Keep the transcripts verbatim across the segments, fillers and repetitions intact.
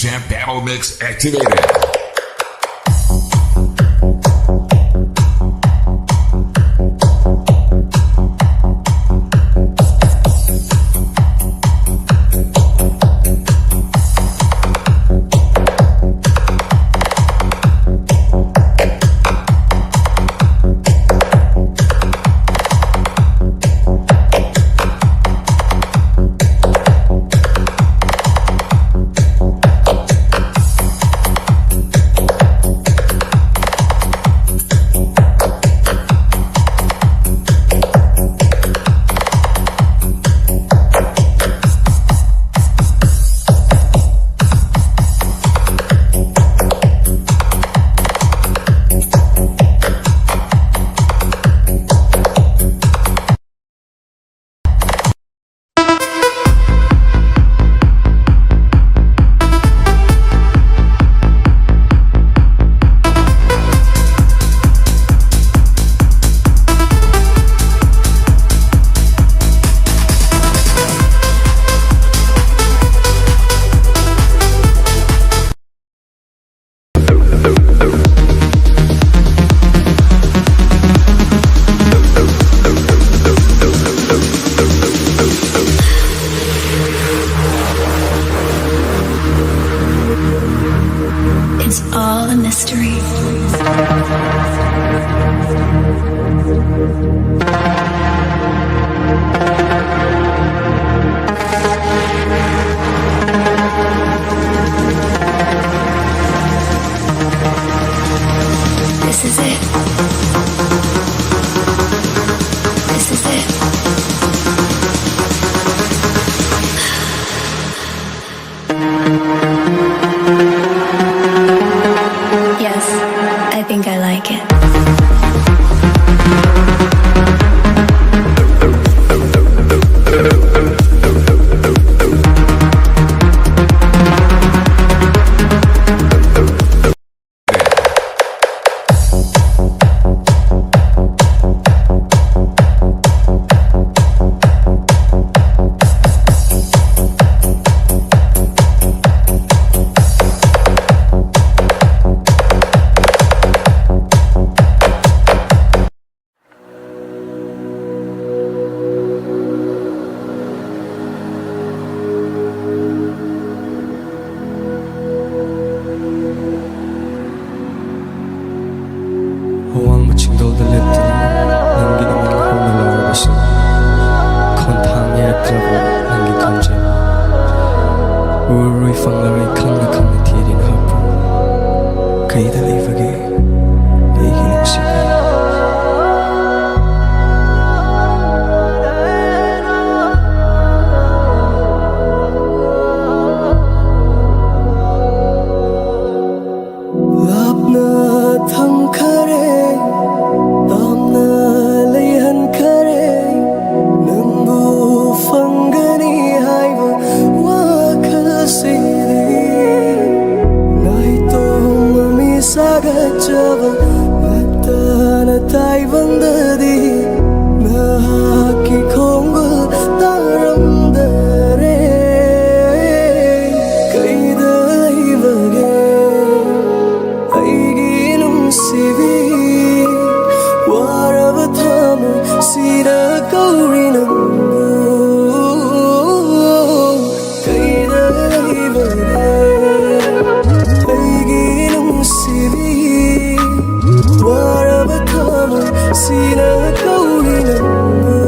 Champ Battle Mix activated. It's all a mystery. This is it. This is it. Yes. ꯅꯪꯒꯤ ꯈꯣꯟꯖꯦꯜ ꯎꯔꯔꯣꯏ ꯐꯪꯂꯔꯣꯏ ꯈꯪꯅ ꯈꯪꯅ ꯊꯤꯔꯤ ꯅꯍꯥꯛꯄꯨ꯫ ꯀꯩꯗ ꯂꯩꯕꯒꯦ ꯑꯩꯒꯤ ꯅꯨꯡꯁꯤꯕꯤ? ꯂꯥꯞꯅ ꯊꯝꯈꯔꯦ, ꯂꯥꯞꯅ ꯂꯩꯍꯟꯈꯔꯦ, ꯅꯪꯕꯨ ꯐꯪꯒꯅꯤ ꯍꯥꯏꯕ ꯋꯥꯈꯜꯁꯤꯗꯤ꯫ ꯅꯥꯏꯇꯣꯝ ꯃꯃꯤ ꯁꯥꯒꯠꯆꯕ ꯅꯠꯇꯅ ꯇꯥꯏꯕꯪꯗꯗꯤ ꯅꯍꯥꯛꯀꯤ ꯈꯣꯡꯒꯨꯜ ꯇꯥꯔꯝꯗꯔꯦ꯫ ꯀꯩꯗ ꯂꯩꯕꯒꯦ ꯑꯩꯒꯤ ꯅꯨꯡꯁꯤꯕꯤ? ꯋꯥꯔꯕ ꯊꯃꯣꯏ ꯁꯤꯗ ꯀꯧꯔꯤ ꯅꯪꯕꯨ꯫ ꯀꯩꯗ ꯂꯩꯕꯒꯦ ꯑꯩꯒꯤ ꯅꯨꯡꯁꯤꯕꯤ? ꯋꯥꯔꯕ ꯊꯃꯣꯏ ꯁꯤꯗ ꯀꯧꯔꯤ ꯅꯪꯕꯨ꯫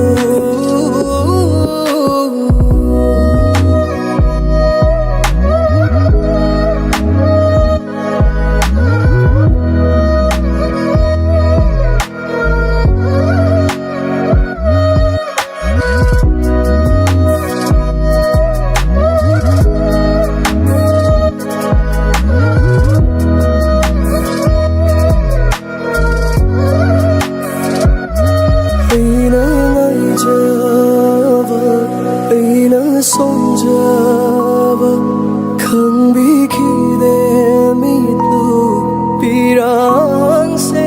ꯑꯩꯅ ꯉꯥꯏꯖꯕ, ꯑꯩꯅ ꯁꯣꯟꯖꯕ, ꯈꯪꯕꯤꯈꯤꯗꯦ ꯃꯤꯠꯂꯨ ꯄꯤꯔꯥꯡꯁꯦ꯫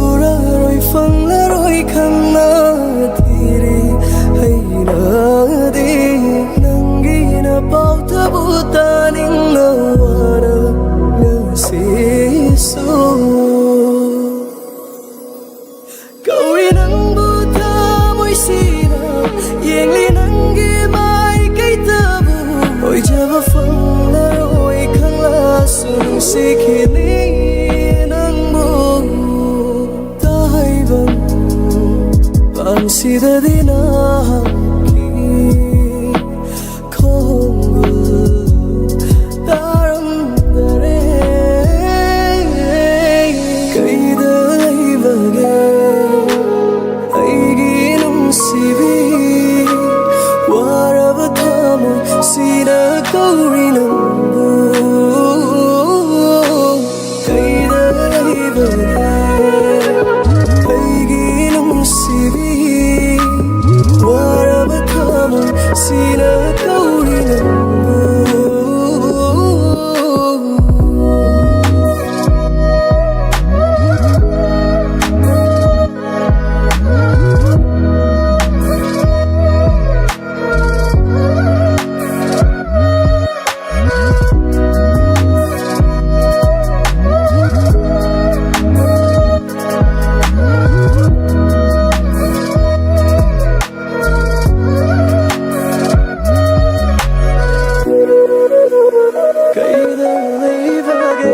ꯎꯔꯔꯣꯏ ꯐꯪꯂꯔꯣꯏ ꯈꯪꯅ ꯊꯤꯔꯤ ꯑꯩꯅꯗꯤ ꯅꯪꯒꯤ ꯅꯄꯥꯎꯇꯕꯨ ꯇꯥꯅꯤꯡꯅ ꯋꯥꯅ ꯉꯁꯤꯁꯨ꯫ ꯀꯧꯏ ꯅꯪꯕꯨ ꯊꯃꯣꯏꯁꯤꯅ, ꯌꯦꯡꯂꯤ ꯅꯪꯒꯤ ꯃꯥꯏꯀꯩꯗꯕꯨ꯫ ꯑꯣꯏꯖꯕ ꯐꯪꯂꯔꯣꯏ ꯈꯪꯂꯁꯨ ꯅꯨꯡꯁꯤꯈꯤꯅꯤ ꯅꯪꯕꯨ꯫ ꯇꯥꯏꯕꯪ ꯄꯥꯡꯁꯤ ꯁꯤꯗꯗꯤ ꯅꯍꯥꯛꯀꯤ ꯈꯣꯡꯒꯨꯜ ꯇꯥꯔꯝꯗꯔꯦ꯫ ꯀꯩꯗ ꯂꯩꯕꯒꯦ ꯑꯩꯒꯤ ꯅꯨꯡꯁꯤꯕꯤ? ꯋꯥꯔꯕ ꯊꯃꯣꯏ ꯁꯤꯅ ꯀꯧꯔꯤ ꯅꯪꯕꯨ꯫ ꯀꯩꯗ ꯂꯩꯕꯒꯦ ꯑꯩꯒꯤ ꯅꯨꯡꯁꯤꯕꯤ? ꯋꯥꯔꯕ ꯊꯃꯣꯏ ꯁꯤꯅ ꯀꯧꯔꯤ ꯅꯪꯕꯨ꯫ ꯀꯩꯗ ꯂꯩꯕꯒꯦ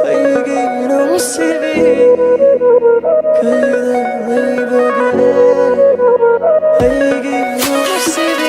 ꯑꯩꯒꯤ ꯅꯨꯡꯁꯤꯕꯤ? ꯀꯩꯗ ꯂꯩꯕꯒꯦ ꯑꯩꯒꯤ ꯅꯨꯡꯁꯤꯕꯤ?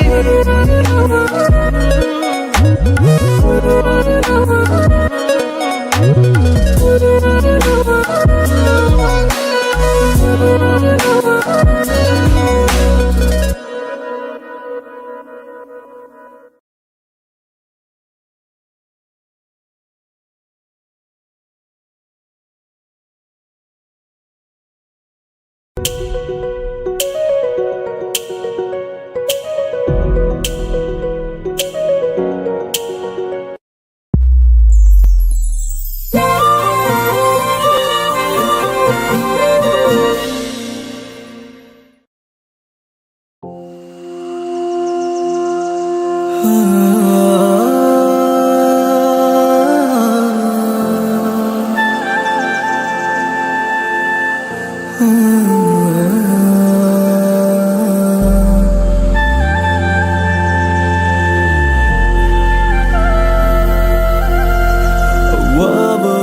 ꯑꯋꯥꯕ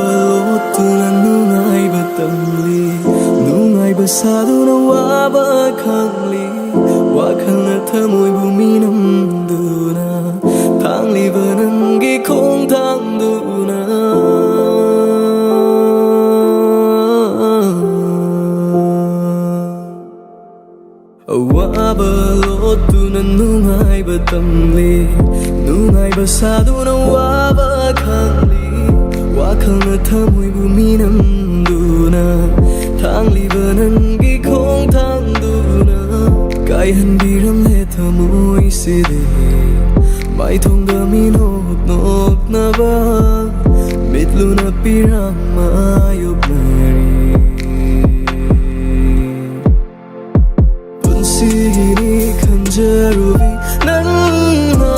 ꯂꯣꯠꯇꯨꯅ ꯅꯨꯡꯉꯥꯏꯕ ꯇꯝꯂꯤ, ꯅꯨꯡꯉꯥꯏꯕ ꯁꯥꯗꯨꯅ ꯋꯥꯕ ꯋꯥꯈꯜꯅ ꯊꯃꯣꯏꯕꯨ ꯃꯤꯅꯝꯗꯨꯅ ꯊꯥꯡꯂꯤꯕ ꯅꯪꯒꯤ ꯈꯣꯡꯊꯥꯡꯗꯨꯅ ꯑꯋꯥꯕ ꯂꯣꯠꯇꯨꯅ ꯅꯨꯡꯉꯥꯏꯕ ꯇꯝꯂꯤ꯫ ꯅꯨꯡꯉꯥꯏꯕ ꯁꯥꯗꯨꯅ ꯋꯥꯕ ꯈꯪꯂꯤ꯫ ꯋꯥꯈꯜꯅ ꯊꯃꯣꯏꯕꯨ ꯃꯤꯅꯝꯗꯨꯅ ꯊꯥꯡꯂꯤꯕ ꯅꯪꯒꯤ ꯈꯣꯡꯊꯥꯡꯗꯨꯅ ꯀꯥꯏꯍꯟꯕꯤꯔꯝꯂꯦ ꯊꯃꯣꯏꯁꯤꯗꯤ꯫ ꯃꯥꯏꯊꯣꯡꯗ ꯃꯤꯅꯣꯛ ꯅꯣꯛꯅꯕ ꯃꯤꯠꯂꯨꯅ ꯄꯤꯔꯝ ꯃꯥꯌꯣꯛꯅꯔꯤ꯫ ꯄꯨꯟꯁꯤꯒꯤꯅꯤ ꯈꯟꯖꯔꯨꯕꯤ ꯅꯪꯅ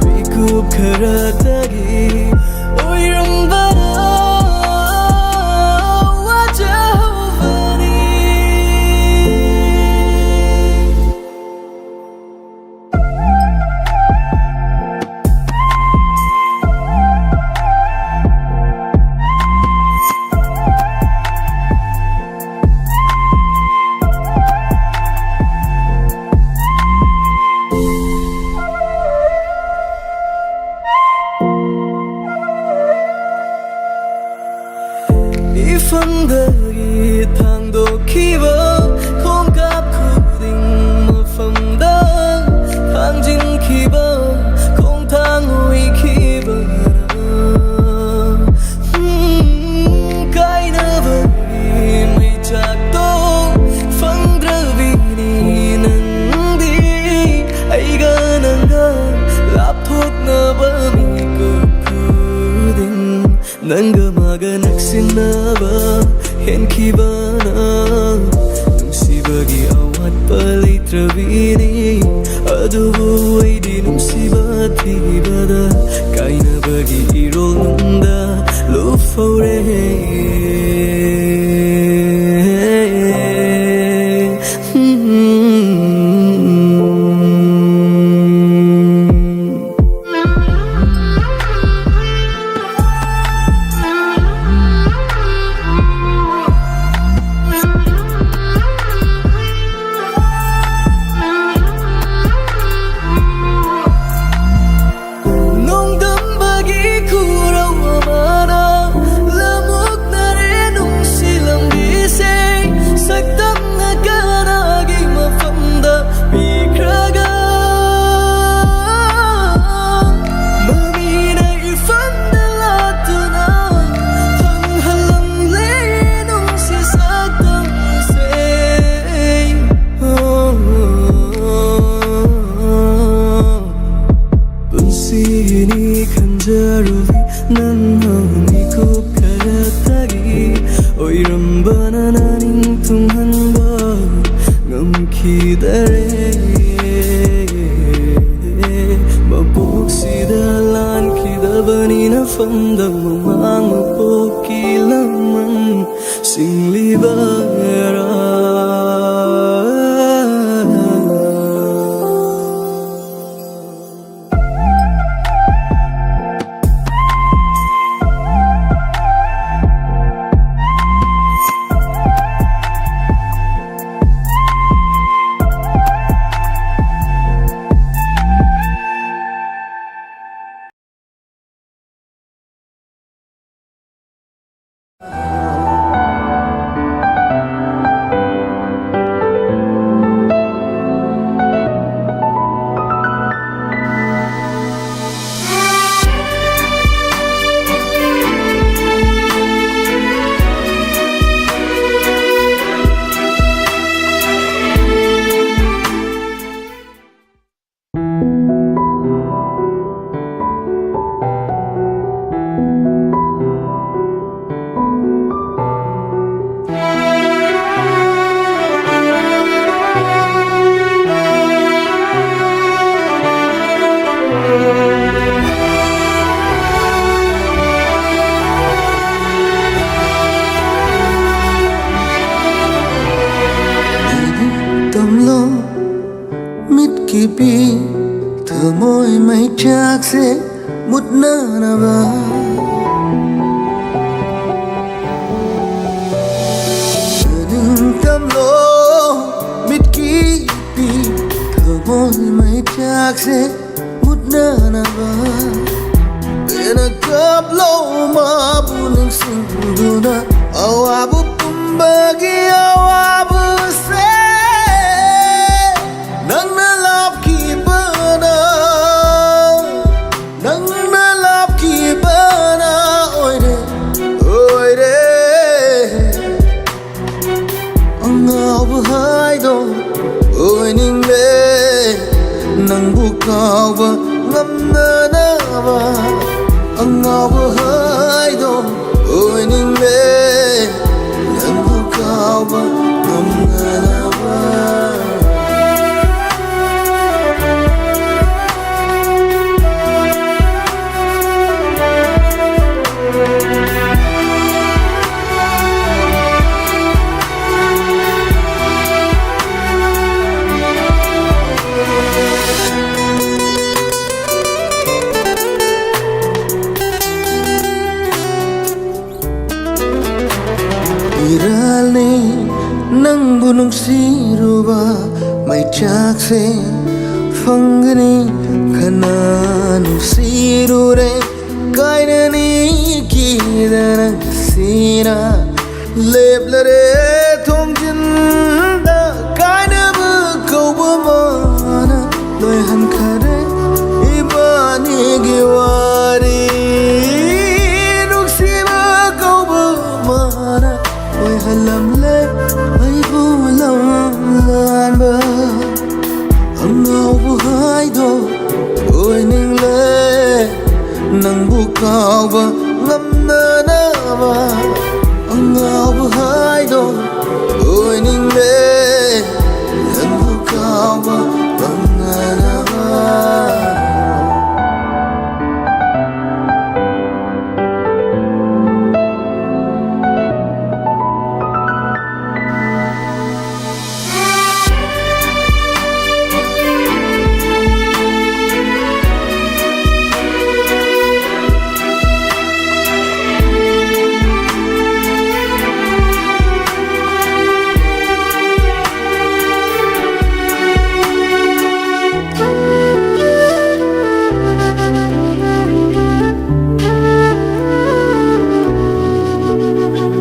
ꯃꯤꯀꯨꯞ ꯈꯔꯇꯒꯤ ꯑꯣꯏꯔꯝꯕꯅ ꯋꯥꯖꯍꯧꯕꯅꯤ꯫ ꯏꯐꯝꯗꯒꯤ ꯊꯥꯡꯗꯣꯛꯈꯤꯕ ꯈꯣꯡꯀꯥꯞ ꯈꯨꯗꯤꯡ ꯃꯐꯝꯗ ꯊꯥꯡꯖꯤꯟꯈꯤꯕ ꯈꯣꯡꯊꯥꯡ ꯑꯣꯏꯈꯤꯕꯅ ꯀꯥꯏꯅꯕꯒꯤ ꯃꯩꯆꯥꯛꯇꯣ ꯐꯪꯗ꯭ꯔꯕꯤꯅꯤ ꯅꯪꯗꯤ꯫ ꯑꯩꯒ ꯅꯪꯒ ꯂꯥꯞꯊꯣꯛꯅꯕ ꯃꯤꯀꯨꯞ ꯈꯨꯗꯤꯡ ꯅꯪꯒ ꯃꯥꯒ ꯅꯛꯁꯤꯟꯅꯕ ꯍꯦꯟꯈꯤꯕꯅ ꯅꯨꯡꯁꯤꯕꯒꯤ ꯑꯋꯥꯠꯄ ꯂꯩꯇ꯭ꯔꯕꯤꯅꯤ꯫ ꯑꯗꯨꯕꯨ ꯑꯩꯗꯤ ꯅꯨꯡꯁꯤꯕ ꯊꯤꯕꯗ ꯀꯥꯏꯅꯕꯒꯤ ꯏꯔꯣꯜ ꯅꯨꯡꯗ ꯂꯨꯞꯍꯧꯔꯦ꯫ ꯍꯟꯕ ꯉꯝꯈꯤꯗꯔꯦ꯫ ꯃꯄꯣꯛꯁꯤꯗ ꯂꯥꯟꯈꯤꯗꯕꯅꯤꯅ ꯐꯝꯗ ꯃꯃꯥꯡ ꯃꯄꯣꯛꯀꯤ ꯂꯃꯟ ꯁꯤꯡꯂꯤꯕꯔꯥ? ꯇꯝꯂꯣ ꯃꯤꯠꯀꯤ ꯄꯤ ꯊꯃꯣꯏ ꯃꯩꯆꯥꯛꯁꯦ ꯃꯨꯠꯅꯅꯕ꯫ ꯅꯤꯡꯇꯝꯂꯣ ꯃꯤꯠꯀꯤ ꯄꯤ ꯊꯃꯣꯏ ꯃꯩꯆꯥꯛꯁꯦ ꯃꯨꯠꯅꯅꯕ꯫ ꯄꯦꯟꯅ ꯀꯞꯂꯣ ꯃꯥꯕꯨ ꯅꯤꯡꯁꯤꯡꯗꯨꯅ ꯑꯋꯥꯕ ꯄꯨꯝꯕꯒꯤ ꯑꯋꯥꯕꯁꯦ ꯅꯪꯅ ꯂꯥꯞꯈꯤꯕꯅ, ꯅꯪꯅ ꯂꯥꯞꯈꯤꯕꯅ ꯑꯣꯏꯔꯦ, ꯑꯣꯏꯔꯦ꯫ ꯑꯉꯥꯎꯕ ꯍꯥꯏꯗꯣ ꯑꯣꯏꯅꯤꯡꯂꯦ, ꯅꯪꯕꯨ ꯀꯥꯎꯕ ꯉꯝꯅꯅꯕ꯫ ꯑꯉꯥꯎꯕ ꯍꯥꯏꯗꯣ ꯑꯣꯏꯅꯤꯡꯂꯦ, ꯅꯪꯕꯨ ꯀꯥꯎꯕ ꯅꯪꯕꯨ ꯅꯨꯡꯁꯤꯔꯨꯕ ꯃꯩꯆꯥꯛꯁꯦ ꯐꯪꯒꯅꯤ ꯈꯟꯅ ꯅꯨꯡꯁꯤꯔꯨꯔꯦ꯫ ꯀꯥꯏꯅꯅꯤ ꯀꯤꯗꯅ ꯉꯁꯤꯅ ꯂꯦꯞꯂꯔꯦ ꯊꯣꯡꯖꯤꯟꯗ꯫ ꯀꯥꯏꯅꯕ ꯀꯧꯕ ꯃꯥꯅ ꯂꯣꯏꯍꯟꯈꯔꯦ ꯏꯕꯥꯅꯤꯒꯤ ꯋꯥꯔꯤ꯫ ꯅꯨꯡꯁꯤꯕ ꯀꯧꯕ ꯃꯥꯅ ꯑꯣꯏꯍꯜꯂꯝꯂꯦ ꯑꯩꯕꯨ ꯂꯝꯂꯥꯟꯕ꯫ ꯑꯉꯥꯎꯕ ꯍꯥꯏꯗꯣ ꯑꯣꯏꯅꯤꯡꯂꯦ ꯅꯪꯕꯨ ꯀꯥꯎꯕ ꯉꯝꯅꯅꯕ꯫ ꯑꯉꯥꯎꯕ ꯍꯥꯏꯗꯣ ꯑꯣꯏꯅꯤꯡꯂꯦ ꯅꯪꯕꯨ ꯀꯥꯎꯕ ꯉꯝꯅꯅꯕ꯫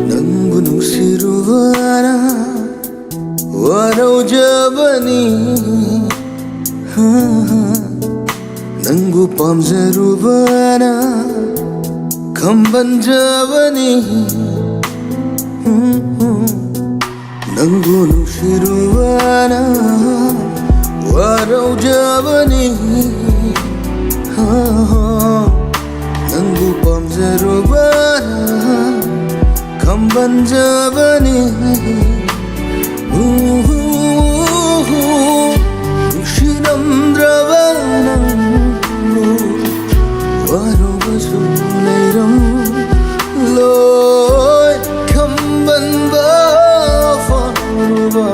ꯅꯪꯕꯨ ꯅꯨꯡꯁꯤꯔꯨꯕꯅ ꯋꯥꯔꯧꯖꯕꯅꯤ꯫ ꯅꯪꯕꯨ ꯄꯥꯝꯖꯔꯨꯕꯅ ꯈꯝꯕꯟꯖꯕꯅꯤ꯫ ꯅꯪꯕꯨ ꯅꯨꯡꯁꯤꯔꯨꯕꯅ ꯋꯥꯔꯧꯖꯕꯅꯤ꯫ ꯅꯪꯕꯨ ꯄꯥꯝꯖꯔꯨꯕꯅ ꯈꯝꯕꯟꯖꯕꯅꯤ꯫ ꯅꯨꯡꯁꯤꯔꯝꯗ꯭ꯔꯕ ꯅꯪꯕꯨ ꯋꯥꯔꯧꯕꯁꯨ ꯂꯩꯔꯝꯂꯣꯏ꯫ ꯈꯝꯕꯟꯕ ꯐꯥꯎꯔꯕ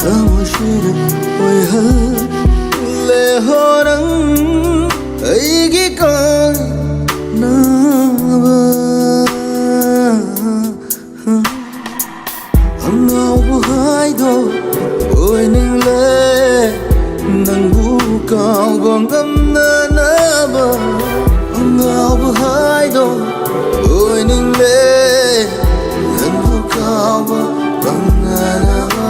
ꯊꯃꯣꯏꯁꯤꯗ ꯑꯣꯏꯍꯜꯂꯦ ꯍꯣ ꯅꯪ ꯑꯩꯒꯤ ꯀꯥꯏꯅꯕ꯫ ꯑꯉꯥꯎꯕ ꯑꯣꯏꯅꯤꯡꯂꯦ ꯅꯪꯕꯨ ꯀꯥꯎꯕ ꯉꯝꯅꯅꯕ꯫ ꯑꯉꯥꯎꯕ ꯍꯥꯏꯗꯣ ꯑꯣꯏꯅꯤꯡꯂꯦ ꯅꯪꯕꯨ ꯀꯥꯎꯕ ꯉꯝꯅꯅꯕ꯫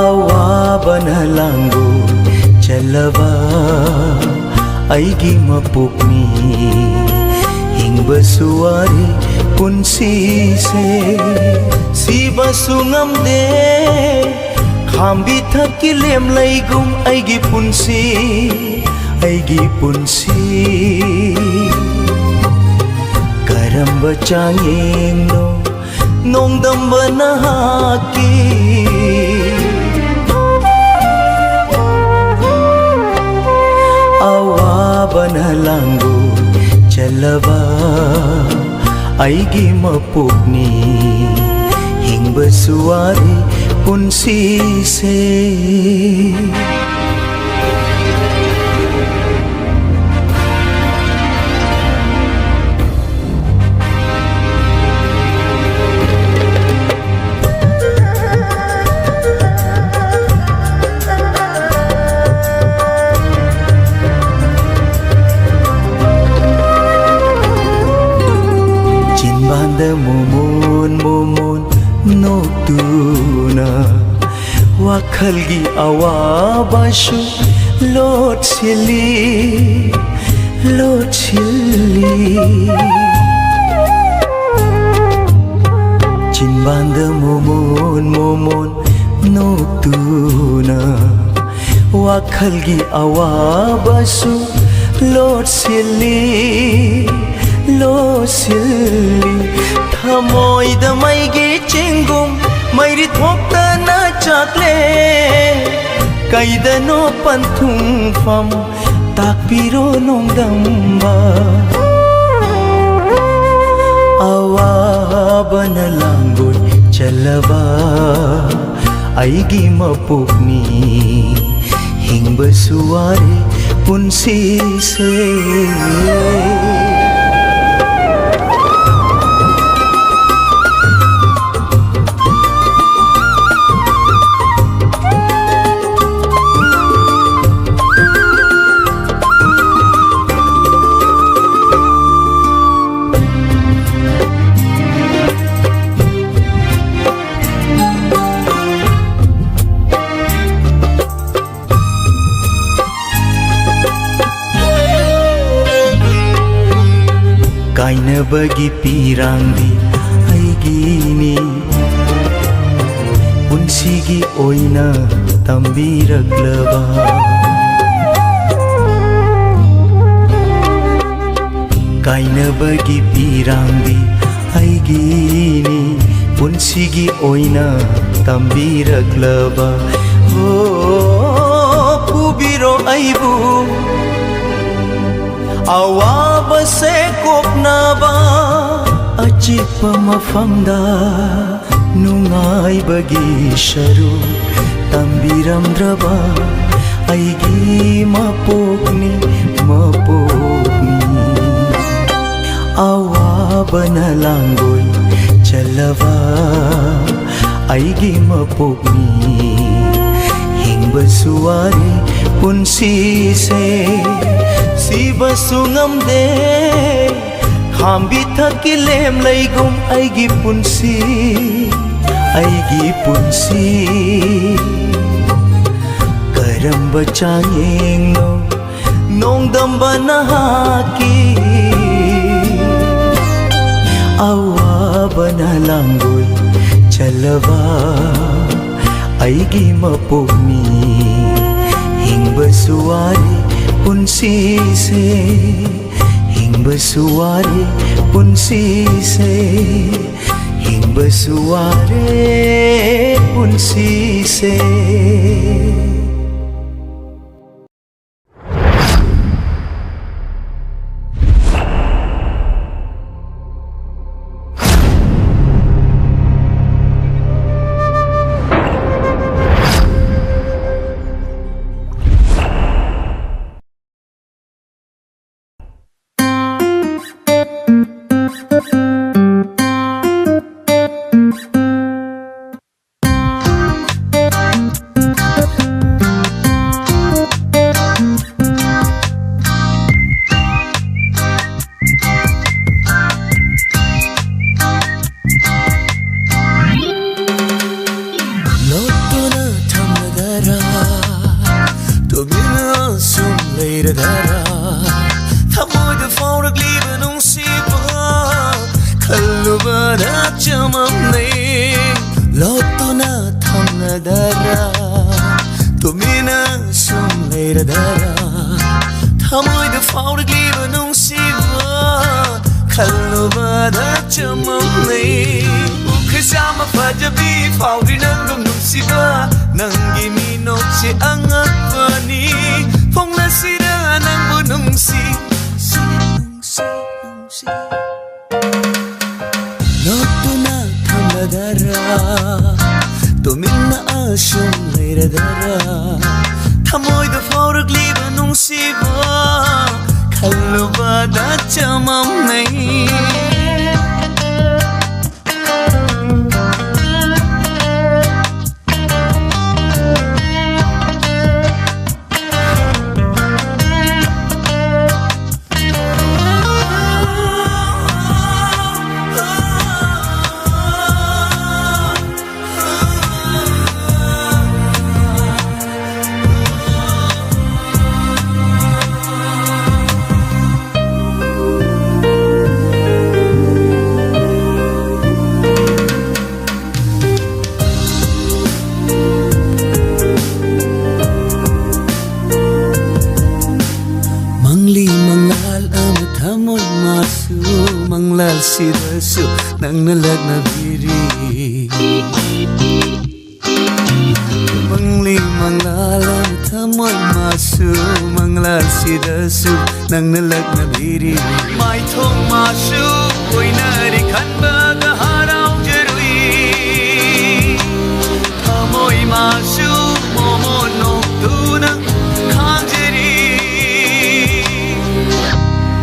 ꯑꯋꯥꯕꯅ ꯂꯥꯡꯒꯣꯜ ꯆꯜꯂꯕ ꯑꯩꯒꯤ ꯃꯄꯣꯛꯅꯤ꯫ ꯍꯤꯡꯕꯁꯨ ꯋꯥꯔꯦ ꯄꯨꯟꯁꯤꯁꯦ, ꯁꯤꯕꯁꯨ ꯉꯝꯗꯦ꯫ ꯈꯥꯝꯕꯤ ꯊꯛꯀꯤ ꯂꯦꯝꯂꯩꯒꯨꯝ ꯑꯩꯒꯤ ꯄꯨꯟꯁꯤ, ꯑꯩꯒꯤ ꯄꯨꯟꯁꯤ꯫ ꯀꯔꯝꯕ ꯆꯥꯡꯌꯦꯡꯅꯣ ꯅꯣꯡꯗꯝꯕ ꯅꯍꯥꯛꯀꯤ? ꯑꯋꯥꯕꯅ ꯂꯥꯡꯒꯣꯜ ꯆꯜꯂꯕ ꯑꯩꯒꯤ ꯃꯄꯣꯛꯅꯤ꯫ ꯍꯤꯡꯕꯁꯨ ꯋꯥꯔꯦ ꯄꯨꯟꯁꯤꯁꯦ꯫ ꯋꯥꯈꯜꯒꯤ ꯑꯋꯥꯕꯁꯨ ꯂꯣꯠꯁꯤꯜꯂꯤ, ꯂꯣꯠꯁꯤꯜꯂꯤ꯫ ꯆꯤꯟꯕꯥꯟꯗ ꯃꯣꯃꯣꯟ ꯃꯣꯃꯣꯟ ꯅꯣꯛꯇꯨꯅ ꯋꯥꯈꯜꯒꯤ ꯑꯋꯥꯕꯁꯨ ꯂꯣꯠꯁꯤꯜꯂꯤ, ꯂꯣꯠꯁꯤꯜꯂꯤ꯫ ꯊꯃꯣꯏꯗ ꯃꯩꯒꯤ ꯆꯤꯡꯒꯨꯝ ꯃꯩꯔꯤ ꯊꯣꯛꯇꯅ ꯆꯥꯛꯂꯦ꯫ ꯀꯩꯗꯅꯣ ꯄꯟꯊꯨꯡꯐꯝ ꯇꯥꯛꯄꯤꯔꯣ ꯅꯣꯡꯗꯝꯕ꯫ ꯑꯋꯥꯕꯅ ꯂꯥꯡꯒꯣꯏ ꯆꯜꯂꯕ ꯑꯩꯒꯤ ꯃꯄꯣꯛꯅꯤ꯫ ꯍꯤꯡꯕꯁꯨ ꯋꯥꯔꯦ ꯄꯨꯟꯁꯤꯁꯦ꯫ ꯀꯥꯏꯅꯕꯒꯤ ꯄꯤꯔꯥꯡꯗꯤ ꯑꯩꯒꯤꯅꯤ꯫ ꯄꯨꯟꯁꯤꯒꯤ ꯑꯣꯏꯅ ꯇꯝꯕꯤꯔꯛꯂꯕ ꯀꯥꯏꯅꯕꯒꯤ ꯄꯤꯔꯥꯡꯗꯤ ꯑꯩꯒꯤꯅꯤ꯫ ꯄꯨꯟꯁꯤꯒꯤ ꯑꯣꯏꯅ ꯇꯝꯕꯤꯔꯛꯂꯕ꯫ ꯑꯣ, ꯄꯨꯕꯤꯔꯣ ꯑꯩꯕꯨ ꯑꯋꯥꯕꯁꯦ ꯀꯣꯛꯅꯕ ꯑꯆꯤꯛꯄ ꯃꯐꯝꯗ ꯅꯨꯡꯉꯥꯏꯕꯒꯤ ꯁꯔꯨꯛ ꯇꯝꯕꯤꯔꯝꯗ꯭ꯔꯕ ꯑꯩꯒꯤ ꯃꯄꯣꯛꯅꯤ, ꯃꯄꯣꯛꯅꯤ꯫ ꯑꯋꯥꯕꯅ ꯂꯥꯡꯒꯣꯏ ꯆꯜꯂꯕ ꯑꯩꯒꯤ ꯃꯄꯣꯛꯅꯤ꯫ ꯍꯤꯡꯕꯁꯨ ꯋꯥꯔꯦ ꯄꯨꯟꯁꯤꯁꯦ, ꯁꯤꯕꯁꯨ ꯉꯝꯗꯦ꯫ ꯈꯥꯝꯕꯤ ꯊꯛꯀꯤ ꯂꯦꯝ ꯂꯩꯒꯨꯝ ꯑꯩꯒꯤ ꯄꯨꯟꯁꯤ, ꯑꯩꯒꯤ ꯄꯨꯟꯁꯤ꯫ ꯆꯥꯡꯌꯦꯡꯅꯣ ꯅꯣꯡꯗꯝꯕ ꯅꯍꯥꯛꯀꯤ ꯑꯋꯥꯕꯅ ꯂꯥꯡꯒꯣꯏ ꯆꯜꯂꯕ ꯑꯩꯒꯤ ꯃꯄꯣꯛꯅꯤ꯫ ꯍꯤꯡꯕꯁꯨ ꯋꯥꯔꯦ ꯄꯨꯟꯁꯤꯁꯦ, ꯍꯤꯡꯕꯁꯨ ꯋꯥꯔꯦ ꯄꯨꯟꯁꯤꯁꯦ, ꯍꯤꯡꯕꯁꯨ ꯋꯥꯔꯦ ꯄꯨꯟꯁꯤꯁꯦ꯫ ꯂꯣꯠꯇꯨꯅ ꯊꯝꯂꯗꯔꯥ, ꯇꯨꯃꯤꯟꯅ ꯁꯨꯝ ꯂꯩꯔꯗꯔꯥ, ꯊꯃꯣꯏꯗ ꯐꯥꯎꯔꯛꯂꯤꯕ ꯅꯨꯡꯁꯤꯕ ꯈꯜꯂꯨꯕꯗ ꯆꯃꯝꯅꯩ꯫ ꯂꯣꯠꯇꯨꯅ ꯊꯝꯂꯗꯔꯥ, ꯇꯨꯃꯤꯟꯅ ꯁꯨꯝ ꯂꯩꯔꯗꯔꯥ, ꯊꯃꯣꯏꯗ ꯐꯥꯎꯔꯛꯂꯤꯕ ꯅꯨꯡꯁꯤꯕ ꯈꯜꯂꯨꯕꯗ ꯆꯃꯝꯅꯩ꯫ ꯄꯨꯈ꯭ꯔꯤ ꯆꯥꯝꯃ ꯐꯖꯕꯤ ꯐꯥꯎꯔꯤ ꯅꯪꯒꯨꯝ ꯅꯨꯡꯁꯤꯕ, ꯅꯪꯒꯤ ꯃꯤꯅꯣꯛꯁꯦ ꯑꯉꯛꯄꯅꯤ꯫ ꯐꯣꯡꯅꯁꯤꯔ ꯅꯪꯕꯨ ꯅꯨꯡꯁꯤ, ꯅꯨꯡꯁꯤ, ꯅꯨꯡꯁꯤ, ꯅꯨꯡꯁꯤ꯫ ꯂꯣꯠꯇꯨꯅ ꯊꯝꯂꯗꯔꯥ, ꯇꯨꯃꯤꯟꯅ ꯑꯁꯨꯝ ꯂꯩꯔꯗꯔꯥ, ꯊꯃꯣꯏꯗ ꯐꯥꯎꯔꯛꯂꯤꯕ ꯅꯨꯡꯁꯤꯕ ꯈꯜꯂꯨꯕꯗ ꯆꯃꯝꯅꯩ꯫ ꯅꯪꯅ ꯂꯛꯅꯕꯤꯔꯤ꯫ ꯃꯪꯂꯤ ꯃꯪꯂꯥꯂ ꯊꯃꯣꯏ ꯃꯥꯁꯨ, ꯃꯪꯂꯥꯁꯤꯗꯁꯨ ꯅꯪꯅ ꯂꯛꯅꯕꯤꯔꯤ꯫ ꯃꯥꯏꯊꯣꯡ ꯃꯥꯁꯨ ꯑꯣꯏꯅꯔꯤ ꯈꯟꯕꯒ ꯍꯔꯥꯎꯖꯔꯨꯏ꯫ ꯊꯃꯣꯏ ꯃꯥꯁꯨ ꯃꯣꯃꯣꯟ ꯅꯣꯛꯇꯨꯅ ꯈꯥꯡꯖꯔꯤ꯫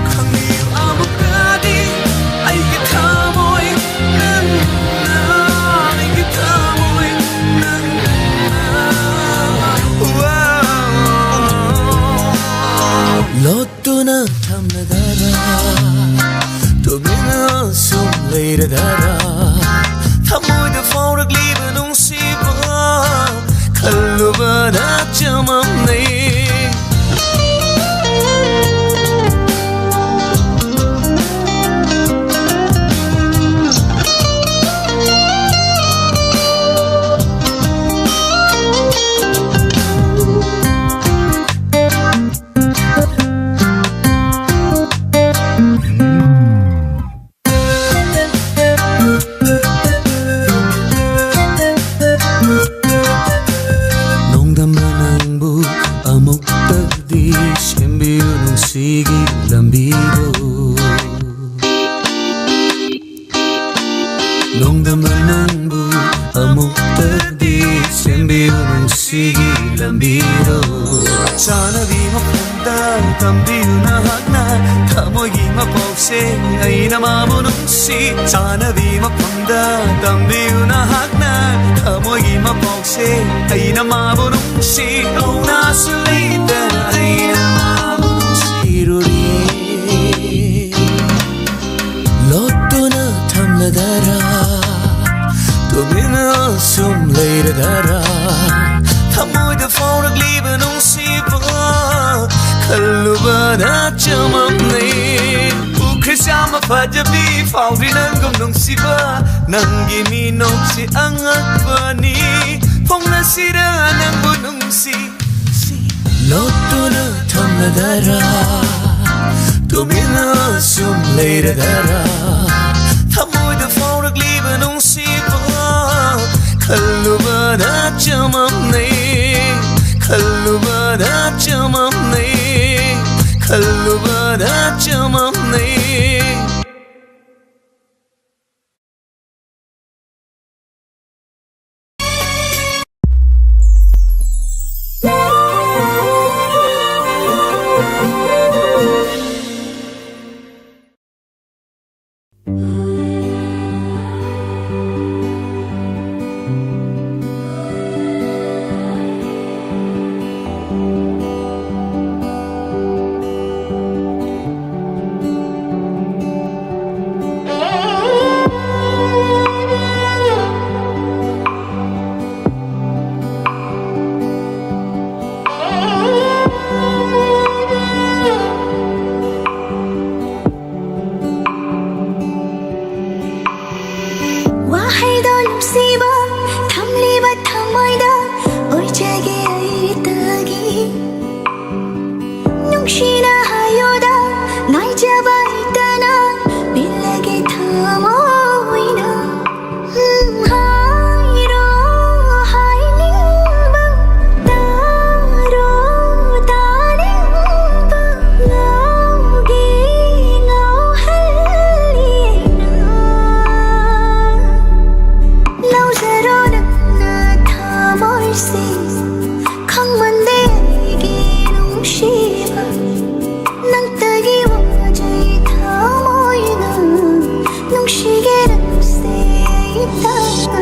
ꯈꯪꯕꯤꯌꯨ ꯑꯃꯨꯛꯀꯗꯤ ꯑꯩꯒꯤ ꯊꯃꯣꯏ ꯅꯪꯅ, ꯑꯩꯒꯤ ꯊꯃꯣꯏ ꯅꯪꯅ꯫ ꯂꯣꯠꯇꯨꯅ ꯊꯝꯂꯗꯔꯥ, ꯇꯨꯃꯤꯟꯅ ꯁꯨꯝ ꯂꯩꯔꯗꯔꯥ, ꯊꯃꯣꯏꯗ ꯐꯥꯎꯔꯛꯂꯤꯕ ꯅꯨꯡꯁꯤꯕ ꯈꯜꯂꯨꯕꯗ ꯆꯃꯝꯅꯩ꯫ ꯅꯣꯡꯗꯝꯕ ꯅꯪꯕꯨ ꯑꯃꯨꯛꯇꯗꯤ ꯁꯦꯝꯕꯤꯌꯨ ꯅꯨꯡꯁꯤꯒꯤ ꯂꯝꯕꯤꯗꯨ꯫ ꯅꯣꯡꯗꯝꯕ ꯅꯪꯕꯨ ꯑꯃꯨꯛꯇꯗꯤ ꯁꯦꯝꯕꯤꯌꯨ ꯅꯨꯡꯁꯤꯒꯤ ꯂꯝꯕꯤꯗꯨ꯫ ꯆꯥꯅꯕꯤ ꯃꯐꯝꯗ ꯇꯝꯕꯤꯌꯨ ꯅꯍꯥꯛꯅ ꯊꯃꯣꯏꯒꯤ ꯃꯄꯥꯎꯁꯦ ꯑꯩꯅ ꯃꯥꯕꯨ ꯅꯨꯡꯁꯤ꯫ ꯆꯥꯅꯕꯤ ꯃꯐꯝꯗ ꯇꯝꯕꯤꯌꯨ ꯅꯍꯥꯛꯅ ꯊꯃꯣꯏꯒꯤ ꯃꯄꯥꯎꯁꯦ ꯑꯩꯅ ꯃꯥꯕꯨ ꯅꯨꯡꯁꯤ꯫ ꯀꯧꯅꯥꯁꯨ ꯂꯩꯇꯅ ꯑꯩꯅ ꯃꯥꯕꯨ ꯅꯨꯡꯁꯤꯔꯨꯔꯤ꯫ ꯂꯣꯠꯇꯨꯅ ꯊꯝꯂꯗꯔꯥ, ꯇꯨꯃꯤꯟꯅ ꯁꯨꯝ ꯂꯩꯔꯗꯔꯥ, ꯊꯃꯣꯏꯗ ꯐꯥꯎꯔꯛꯂꯤꯕ ꯅꯨꯡꯁꯤꯕ ꯈꯜꯂꯨꯕꯗ ꯆꯃꯝꯅꯩ꯫ ꯎꯈ꯭ꯔꯤꯁ ꯌꯥꯝꯅ ꯐꯖꯕꯤ ꯐꯥꯎꯗ꯭ꯔꯤ ꯅꯪꯒꯨꯝ ꯅꯨꯡꯁꯤꯕ, ꯅꯪꯒꯤ ꯃꯤꯅꯣꯛꯁꯤ ꯑꯉꯛꯄꯅꯤ꯫ ꯐꯣꯡꯅꯁꯤꯔ ꯅꯪꯕꯨ ꯅꯨꯡꯁꯤ ꯂꯣꯠꯇꯨꯅ ꯊꯝꯂꯗꯔꯥ, ꯇꯨꯃꯤꯟꯅ ꯁꯨꯝ ꯂꯩꯔꯗꯔꯥ, ꯊꯃꯣꯏꯗ ꯈꯜꯂꯨꯕꯗ ꯆꯃꯝꯅꯩ, ꯈꯜꯂꯨꯕꯗ ꯆꯃꯝꯅꯩ, ꯈꯜꯂꯨꯕꯗ ꯆꯃꯝꯅꯩ꯫ ꯋꯥꯍꯩꯗꯣ ꯅꯨꯡꯁꯤꯕ ꯊꯝꯂꯤꯕ ꯊꯃꯣꯏꯗ ꯑꯣꯏꯖꯒꯦ ꯑꯩꯇꯒꯤ꯫ ꯅꯨꯡꯁꯤꯅ ꯍꯥꯏꯌꯣꯗ ꯉꯥꯏꯖꯕ ꯑꯩꯇꯅ ꯄꯤꯜꯂꯒꯦ ꯊꯃꯣꯏꯅ꯫ ꯎꯝ, ꯍꯥꯏꯔꯣ ꯍꯥꯏꯅꯤꯡꯕ, ꯇꯥꯔꯣ ꯇꯥꯅꯤꯡꯕ, ꯉꯥꯎꯒꯦ ꯉꯥꯎꯍꯜꯂꯤꯅ꯫ ꯂꯧꯖꯔꯣ ꯅꯪꯅ ꯊꯃꯣꯏꯁꯦ, ꯈꯪꯃꯟꯗꯦ ꯑꯩꯒꯤ ꯅꯨꯡꯁꯤꯕ꯫ ꯅꯪꯇꯒꯤ ꯋꯥꯖꯩ ꯊꯃꯣꯏꯅ, ꯅꯨꯡꯁꯤꯒꯦ ꯅꯪꯁꯦ ꯑꯩꯇ꯫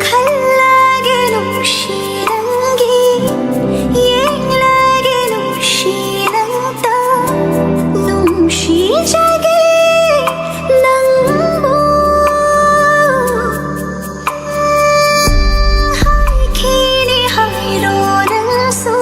ꯈꯜꯂꯒꯦ ꯅꯨꯡꯁꯤ ꯅꯪꯒꯤ, ꯌꯦꯡꯂꯒꯦ ꯅꯨꯡꯁꯤ ꯅꯪꯇ, ꯅꯨꯡꯁꯤꯖꯒꯦ ꯅꯪꯕꯨ꯫ ꯍꯥꯏꯈꯤꯅꯤ ꯍꯥꯏꯔꯣ ꯅꯪꯁꯨ,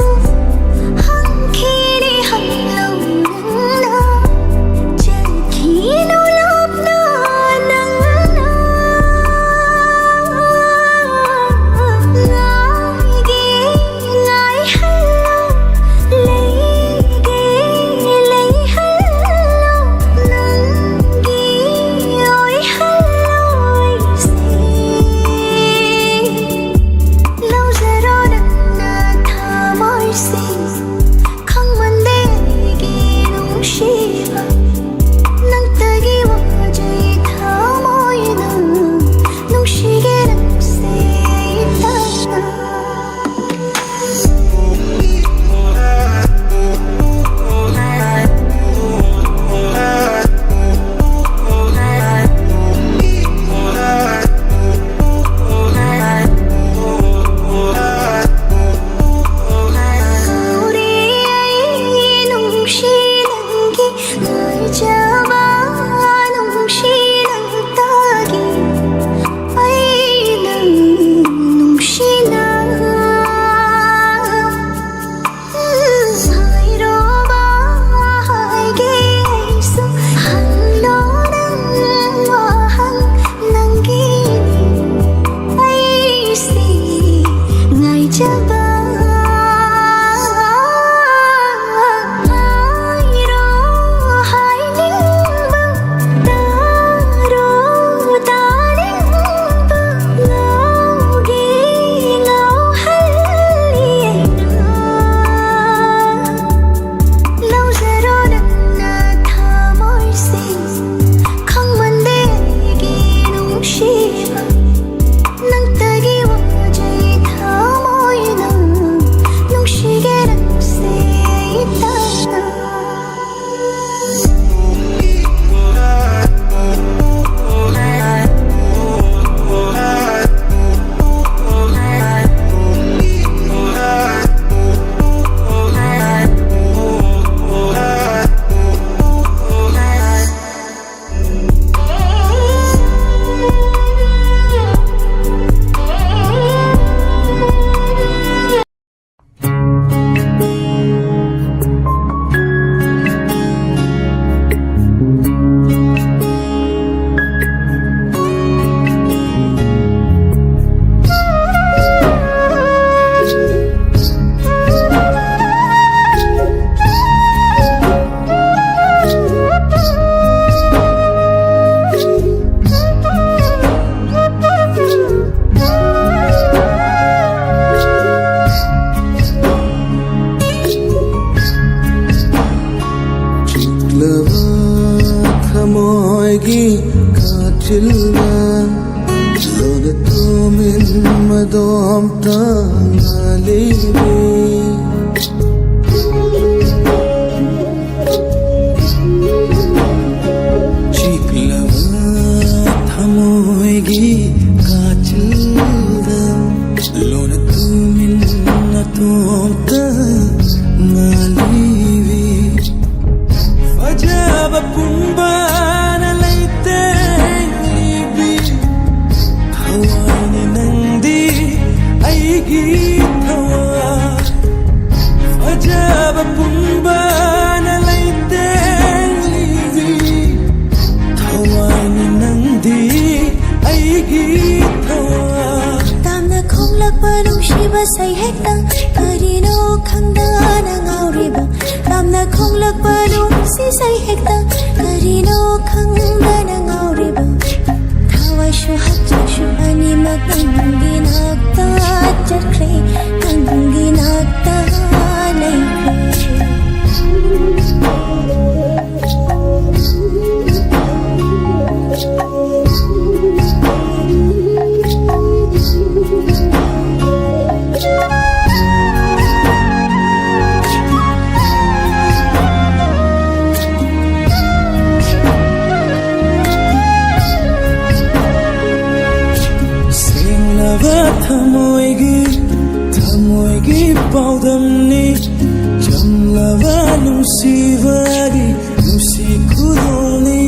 ꯑꯩꯒꯤ ꯀꯥꯆꯤꯜꯗ ꯂꯣꯟꯅ ꯇꯨꯃꯤꯟ ꯃꯗꯣꯝꯇ ꯉꯥꯂꯤꯕꯤ꯫ ꯆꯤꯛꯂꯕ ꯊꯃꯣꯏꯒꯤ ꯀꯥꯆꯤꯜꯗ ꯂꯣꯟꯅ ꯇꯨꯃꯤꯟ ꯅꯇꯣꯝꯇ ꯉꯥꯂꯤꯕꯤ꯫ ꯐꯖꯕ ꯄꯨꯝꯕꯅ ꯂꯩꯇꯦꯡꯂꯤꯕꯤ꯫ ꯊꯋꯥꯏꯅꯤ ꯅꯪꯗꯤ ꯑꯩꯒꯤ ꯊꯋꯥꯏ꯫ ꯐꯖꯕ ꯄꯨꯝꯕꯅ ꯂꯩꯇꯦꯡꯂꯤꯕꯤ꯫ ꯊꯋꯥꯏꯅꯤ ꯅꯪꯗꯤ ꯑꯩꯒꯤ ꯊꯋꯥꯏ꯫ ꯇꯥꯝꯅ ꯈꯣꯡꯂꯛꯄ ꯅꯨꯡꯁꯤꯕ ꯁꯩꯍꯦꯛꯇ ꯀꯔꯤꯅꯣ ꯈꯪꯗꯅ ꯉꯥꯎꯔꯤꯕ꯫ ꯇꯥꯝꯅ ꯈꯣꯡꯂꯛꯄ ꯅꯨꯡꯁꯤ ꯁꯩꯍꯦꯛꯇ ꯀꯔꯤꯅꯣ ꯈꯪꯗꯅ ꯉꯥꯎꯔꯤꯕ꯫ ꯊꯋꯥꯏꯁꯨ ꯍꯛꯆꯥꯡꯁꯨ ꯑꯅꯤꯃꯛ ꯅꯪꯒꯤ ꯅꯥꯛꯇ ꯆꯠꯈ꯭ꯔꯦ, ꯅꯪꯒꯤ ꯅꯥꯛꯇ ꯂꯩꯈ꯭ꯔꯦ꯫ ꯁꯦꯡꯂꯕ ꯊꯃꯣꯏꯒꯤ, ꯊꯃꯣꯏꯒꯤ ꯄꯥꯎꯗꯝꯅꯤ꯫ ꯆꯝꯂꯕ ꯅꯨꯡꯁꯤꯕꯒꯤ ꯅꯨꯡꯁꯤ ꯈꯨꯗꯣꯜꯅꯤ꯫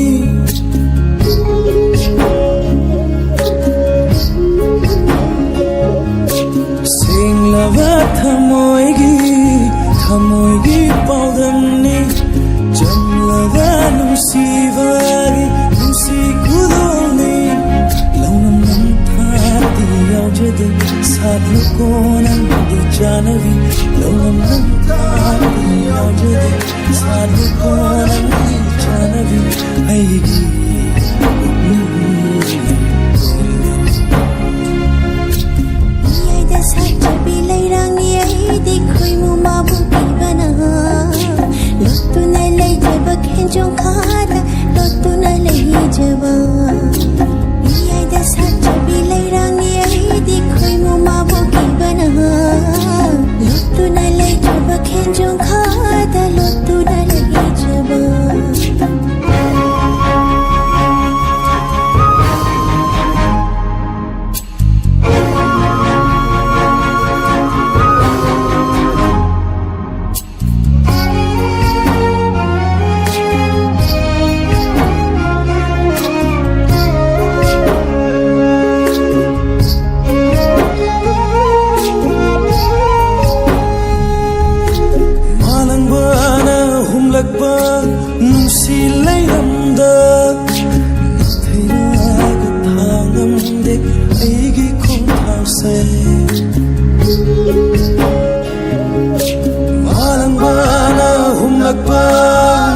ꯁꯦꯡꯂꯕ ꯊꯃꯣꯏꯒꯤ, ꯊꯃꯣꯏꯒꯤ ꯄꯥꯎꯗꯝꯅꯤ꯫ ꯆꯝꯂꯕ ꯅꯨꯡꯁꯤꯕꯒꯤ ꯅꯨꯡꯁꯤ ꯈꯨꯗꯣꯜꯅꯤ꯫ ꯂꯧꯅꯝ ꯅꯝꯊꯥꯛꯇꯤ ꯌꯥꯎꯖꯗꯦ, ꯁꯥꯠꯂꯨꯀꯣ ꯅꯪꯒꯤ ꯆꯥꯅꯕꯤ꯫ ꯂꯧꯅꯝ ꯅꯝꯊꯥꯛꯇꯤ ꯌꯥꯎꯖꯗꯦ, ꯁꯥꯠꯂꯨꯀꯣ ꯅꯪꯒꯤ ꯆꯥꯅꯕꯤ꯫ ꯑꯩꯒꯤ ꯄꯨꯛꯅꯤꯡꯒꯤ ꯃꯤꯌꯥꯏꯗ ꯁꯥꯠꯆꯕꯤ ꯂꯩꯔꯥꯡꯅꯤ ꯑꯩꯗꯤ ꯈꯣꯏꯃꯨ ꯃꯥꯕꯨ ꯄꯤꯕꯅ꯫ ꯂꯣꯠꯇꯨꯅ ꯂꯩꯖꯕ ꯈꯦꯟꯖꯣꯡ ꯈꯥꯗ ꯂꯣꯠꯇꯨꯅ ꯂꯩꯌꯦ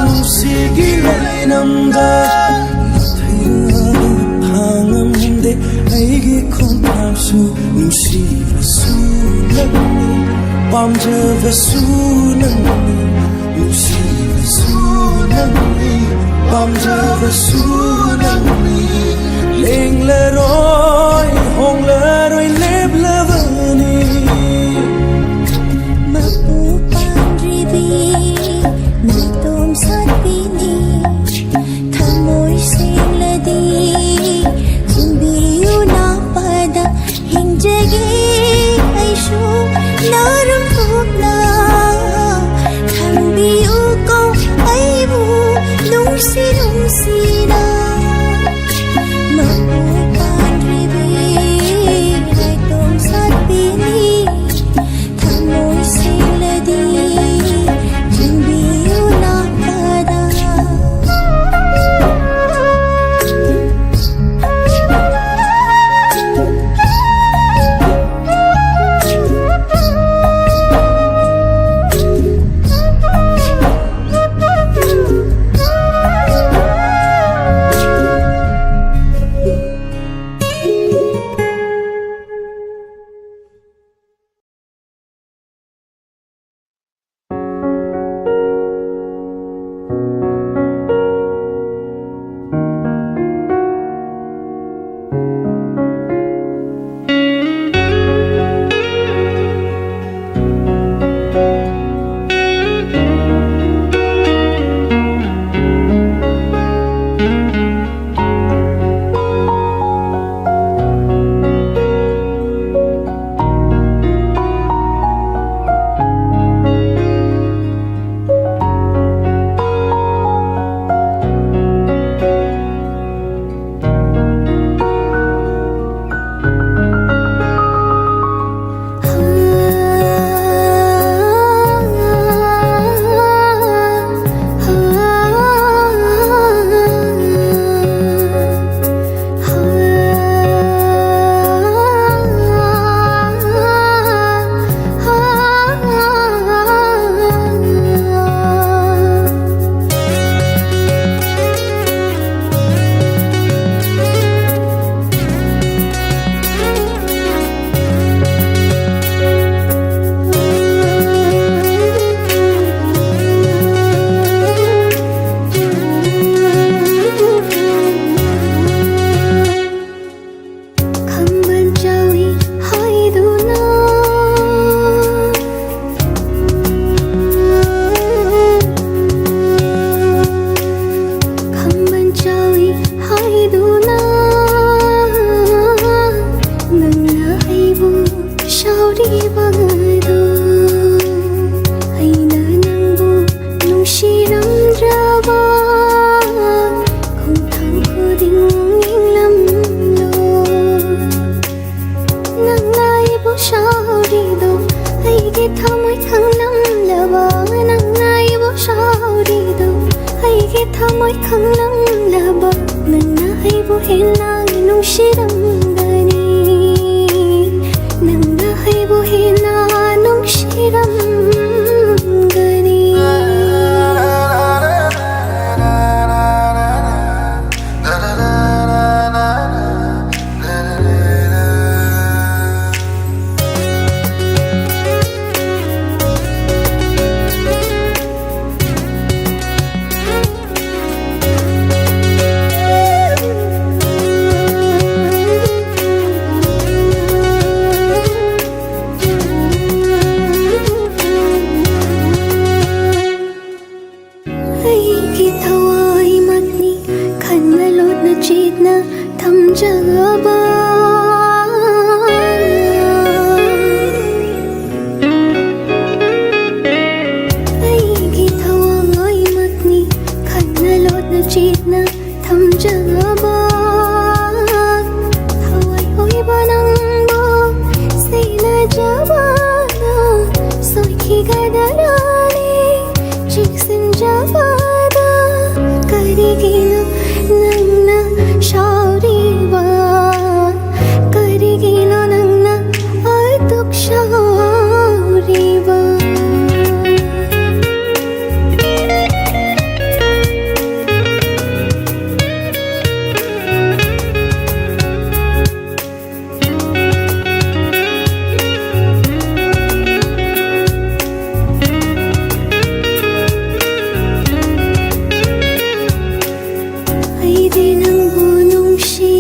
ꯅꯨꯡꯁꯤꯒꯤ ꯂꯩꯅꯝꯗ ꯊꯩꯔꯒ ꯊꯥꯡꯉꯝꯗꯦ ꯑꯩꯒꯤ ꯈꯣꯡꯊꯥꯡꯁꯨ꯫ ꯅꯨꯡꯁꯤꯕꯁꯨ ꯅꯪꯅꯤ, ꯄꯥꯝꯖꯕꯁꯨ ꯅꯪꯅꯤ, ꯅꯨꯡꯁꯤꯕꯁꯨ ꯅꯪꯅꯤ, ꯄꯥꯝꯖꯕꯁꯨ ꯅꯪꯅꯤ꯫ ꯂꯦꯡꯂꯔꯣꯏ, ꯍꯣꯡꯂꯔꯣꯏ, ꯂꯦꯞꯂꯕꯅꯤ꯫ ꯃꯄꯨ ꯄꯥꯟꯗ꯭ꯔꯤꯕꯤ ꯅꯥꯏꯇꯣꯝ ꯁꯥꯠꯄꯤꯅꯤ꯫ ꯊꯃꯣꯏ ꯁꯦꯡꯂꯗꯤ ꯍꯨꯝꯕꯤꯌꯨ ꯅꯥꯄꯥꯗ ꯍꯤꯡꯖꯒꯦ ꯑꯩꯁꯨ ꯅꯥꯔꯝ ꯄꯣꯛꯅ꯫ ꯊꯝꯕꯤꯌꯨ ꯀꯣ ꯑꯩꯕꯨ ꯅꯨꯡꯁꯤ ꯅꯨꯡꯁꯤꯅ꯫ ꯃꯄꯨ ꯄꯥꯟꯗ꯭ꯔꯤꯕꯤ ꯅꯥꯏꯇꯣꯝ ꯊꯃꯣꯏ ꯈꯪꯂꯝꯂꯕ ꯅꯪꯅ ꯑꯩꯕꯨ ꯍꯦꯟꯅ ꯅꯨꯡꯁꯤꯔꯝꯒꯅꯤ, ꯅꯪꯅ ꯑꯩꯕꯨ ꯍꯦꯟꯅ ꯅꯨꯡꯁꯤꯔꯝꯒꯅꯤ꯫ ꯑꯩꯒꯤ ꯊꯋꯥꯏꯃꯛꯅꯤ ꯈꯟꯅ ꯂꯣꯠꯅ ꯆꯦꯠꯅ ꯊꯝꯖꯕ꯫ ꯑꯩꯒꯤ ꯊꯋꯥꯏꯃꯛꯅꯤ ꯈꯟꯅ ꯂꯣꯠꯅ ꯆꯦꯠꯅ ꯊꯝꯖꯕ꯫ ꯊꯋꯥꯏ ꯑꯣꯏꯕ ꯅꯪꯕꯨ ꯁꯦꯟꯅꯖꯕꯅ ꯁꯣꯏꯈꯤꯒꯗ꯭ꯔꯅꯦ ꯆꯦꯛꯁꯤꯟꯖꯕꯗ꯫ ꯀꯔꯤꯒꯤꯅꯣ ꯅꯪꯅ ꯁꯥꯎꯔꯤꯕ? ꯀꯔꯤꯒꯤꯅꯣ ꯅꯪꯅ ꯑꯗꯨꯛ ꯁꯥꯎꯔꯤꯕ? ꯑꯩꯗꯤ ꯅꯪꯕꯨ ꯅꯨꯡꯁꯤ,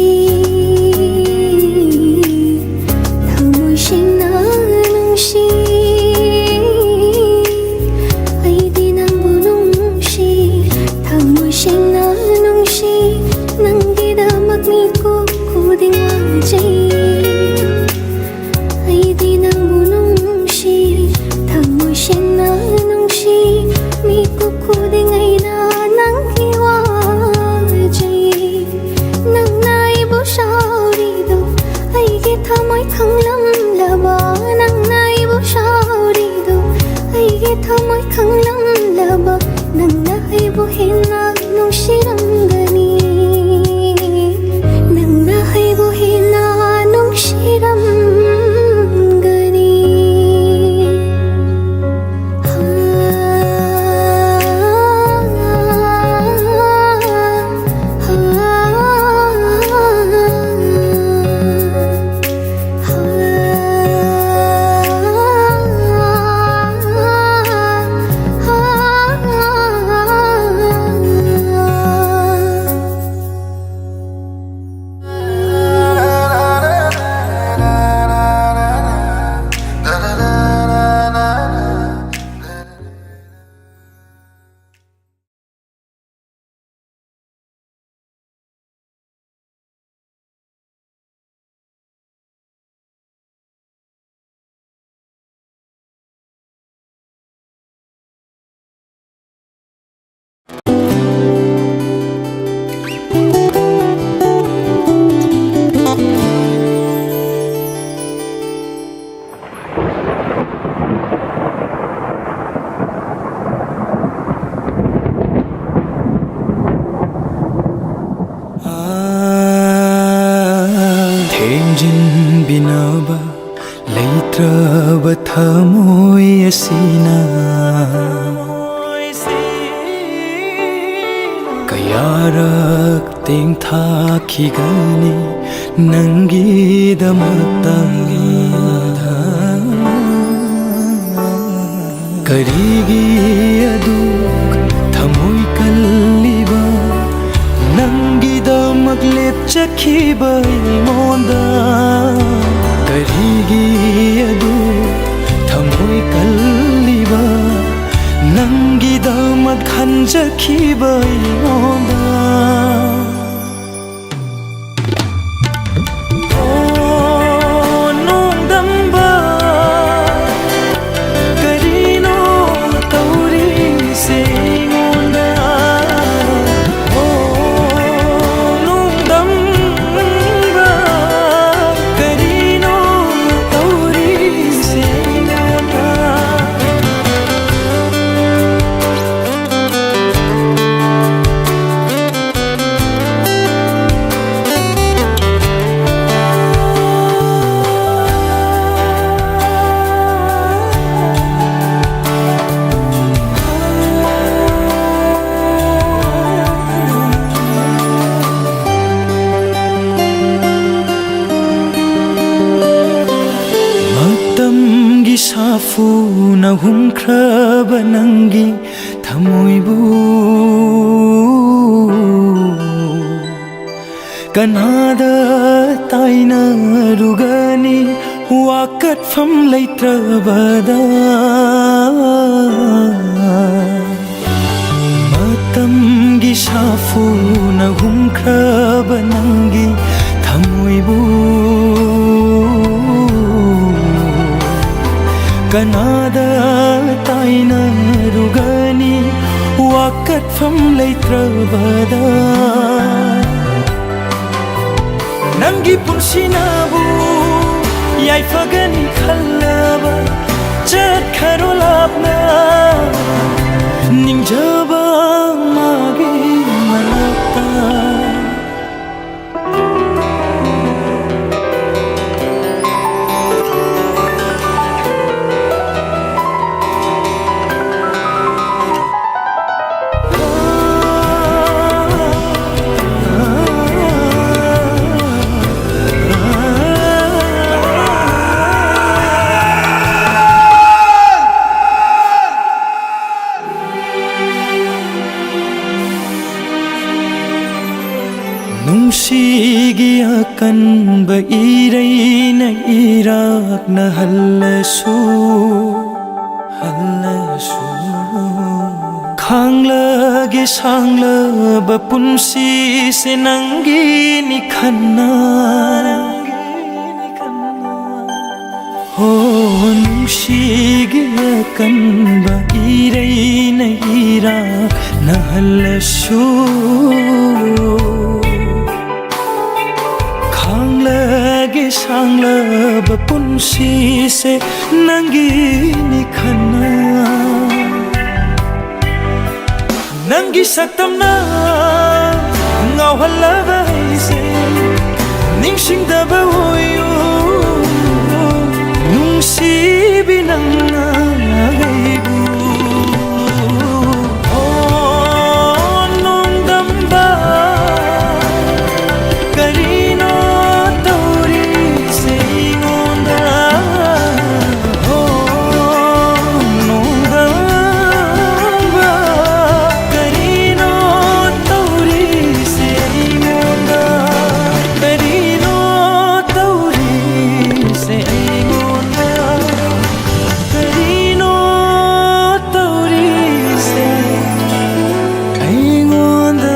ꯊꯃꯣꯏ ꯁꯦꯡꯅ ꯅꯨꯡꯁꯤ꯫ ꯑꯩꯗꯤ ꯅꯪꯕꯨ ꯅꯨꯡꯁꯤ, ꯊꯃꯣꯏ ꯁꯦꯡꯅ ꯅꯨꯡꯁꯤ꯫ ꯅꯪꯒꯤꯗꯃꯛ ꯃꯤꯀꯨꯞ ꯈꯨꯗꯤꯡ ꯋꯥꯖꯩ꯫ ꯑꯩꯗꯤ ꯅꯪꯕꯨ ꯅꯨꯡꯁꯤ, ꯊꯃꯣꯏ ꯁꯦꯡꯅ ꯅꯨꯡꯁꯤ꯫ ꯃꯤꯀꯨꯞ ꯈꯨꯗꯤꯡ ꯑꯩꯅ ꯅꯪꯒꯤ ꯋꯥꯖꯩ꯫ ꯅꯪꯅ ꯑꯩꯕꯨ ꯁꯥꯎꯔꯤꯗꯣ ꯑꯩꯒꯤ ꯊꯃꯣꯏ ꯈꯪꯂꯝꯂꯕ꯫ ꯅꯪꯅ ꯑꯩꯕꯨ ꯁꯥꯎꯔꯤꯗꯣ ꯑꯩꯒꯤ ꯊꯃꯣꯏ ꯈꯪꯂꯝꯂꯕ꯫ ꯅꯪꯅ ꯑꯩꯕꯨ ꯍꯦꯟꯅ ꯀꯌꯥꯔꯛ ꯇꯦꯡꯊꯥꯈꯤꯒꯅꯤ ꯅꯪꯒꯤꯗꯃꯛꯇ? ꯀꯔꯤꯒꯤ ꯑꯗꯨꯛ ꯊꯃꯣꯏ ꯀꯜꯂꯤꯕ, ꯅꯪꯒꯤꯗꯃꯛ ꯂꯦꯞꯆꯈꯤꯕ ꯑꯩꯉꯣꯟꯗ? ꯀꯔꯤꯒꯤ ꯑꯗꯨꯛ ꯊꯃꯣꯏ ꯀꯜꯂꯤꯕ, ꯅꯪꯒꯤꯗꯃꯛ ꯈꯟꯖꯈꯤꯕ ꯑꯩꯉꯣꯟꯗ? ꯑꯣ, ꯅꯣꯡꯗꯝꯕ, ꯀꯔꯤꯅꯣ ꯇꯧꯔꯤꯁꯦ ꯑꯩꯉꯣꯟꯗ? ꯑꯣ, ꯅꯣꯡꯗꯝꯕ, ꯀꯔꯤꯅꯣ ꯇꯧꯔꯤꯁꯦ ꯑꯩꯉꯣꯟꯗ? ꯃꯇꯝꯒꯤ ꯁꯥꯐꯨꯅ ꯍꯨꯝꯈ꯭ꯔꯕ ꯅꯪꯒꯤ ꯊꯃꯣꯏꯕꯨ ꯀꯅꯥꯗ ꯇꯥꯏꯅꯔꯨꯒꯅꯤ ꯋꯥꯀꯠꯐꯝ ꯂꯩꯇ꯭ꯔꯕꯗ? ꯃꯇꯝꯒꯤ ꯁꯥꯐꯨꯅ ꯍꯨꯝꯈ꯭ꯔꯕ ꯅꯪꯒꯤ ꯊꯃꯣꯏꯕꯨ ꯀꯅꯥꯗ ꯇꯥꯏꯅꯔꯨꯒꯅꯤ ꯋꯥꯀꯠꯐꯝ ꯂꯩꯇ꯭ꯔꯕꯗ? ꯅꯪꯒꯤ ꯄꯨꯟꯁꯤꯅꯕꯨ ꯌꯥꯏꯐꯒꯅꯤ ꯈꯜꯂꯕ ꯆꯠꯈ꯭ꯔꯣ ꯂꯥꯞꯅ ꯅꯤꯡꯖꯕ ꯃꯥꯒꯤ ꯃꯅꯥꯛꯇ꯫ ꯅꯨꯡꯁꯤꯒꯤ ꯑꯀꯟꯕ ꯏꯔꯩꯅ ꯏꯔꯥꯛꯅ ꯍꯜꯂꯁꯨ, ꯍꯜꯂꯁꯨ, ꯈꯥꯡꯂꯒꯦ ꯁꯥꯡꯂꯕ ꯄꯨꯟꯁꯤꯁꯦ ꯅꯪꯒꯤꯅꯤ ꯈꯟꯅ꯫ ꯍꯣ, ꯅꯨꯡꯁꯤꯒꯤ ꯑꯀꯟꯕ ꯏꯔꯩꯅ ꯏꯔꯥꯛꯅ ꯍꯜꯂꯁꯨ, ꯈꯥꯡꯂꯒꯦ ꯁꯥꯡꯂꯕ ꯄꯨꯟꯁꯤꯁꯦ ꯅꯪꯒꯤꯅꯤ ꯈꯟꯅ꯫ ꯅꯪꯒꯤ ꯁꯛꯇꯝꯅ ꯉꯥꯎꯍꯜꯂꯕ ꯑꯩꯁꯦ ꯅꯤꯡꯁꯤꯡꯗꯕ ꯑꯣꯏꯌꯨ꯫ ꯅꯨꯡꯁꯤꯕꯤ ꯅꯪꯅ ꯑꯩꯕꯨ, ꯑꯣ ꯅꯣꯡꯗꯝꯕ, ꯀꯔꯤꯅꯣ ꯇꯧꯔꯤꯁꯦ ꯑꯩꯉꯣꯟꯗ? ꯑꯣ ꯅꯣꯡꯗꯝꯕ, ꯀꯔꯤꯅꯣ ꯇꯧꯔꯤꯁꯦ ꯑꯩꯉꯣꯟꯗ? ꯀꯔꯤꯅꯣ ꯇꯧꯔꯤꯁꯦ ꯑꯩꯉꯣꯟꯗ? ꯀꯔꯤꯅꯣ ꯇꯧꯔꯤꯁꯦ ꯑꯩꯉꯣꯟꯗ?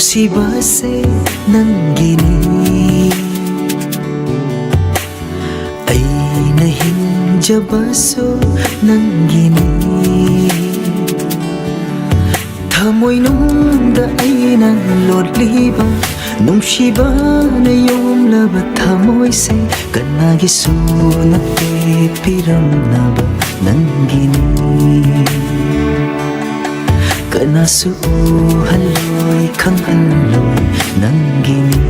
ꯁꯤꯕꯁꯦ ꯅꯪꯒꯤꯅꯤ, ꯑꯩꯅ ꯍꯤꯡꯖꯕꯁꯨ ꯅꯪꯒꯤꯅꯤ꯫ ꯊꯃꯣꯏꯅꯨꯡꯗ ꯑꯩꯅ ꯂꯣꯠꯂꯤꯕ, ꯅꯨꯡꯁꯤꯕꯅ ꯌꯣꯝꯂꯕ ꯊꯃꯣꯏꯁꯦ ꯀꯅꯥꯒꯤꯁꯨ ꯅꯠꯇꯦ, ꯄꯤꯔꯝꯅꯕ ꯅꯪꯒꯤꯅꯤ꯫ ꯀꯅꯥꯁꯨ ꯎꯍꯜꯂꯣꯏ, ꯈꯪꯍꯜꯂꯣꯏ, ꯅꯪꯒꯤꯅꯤ꯫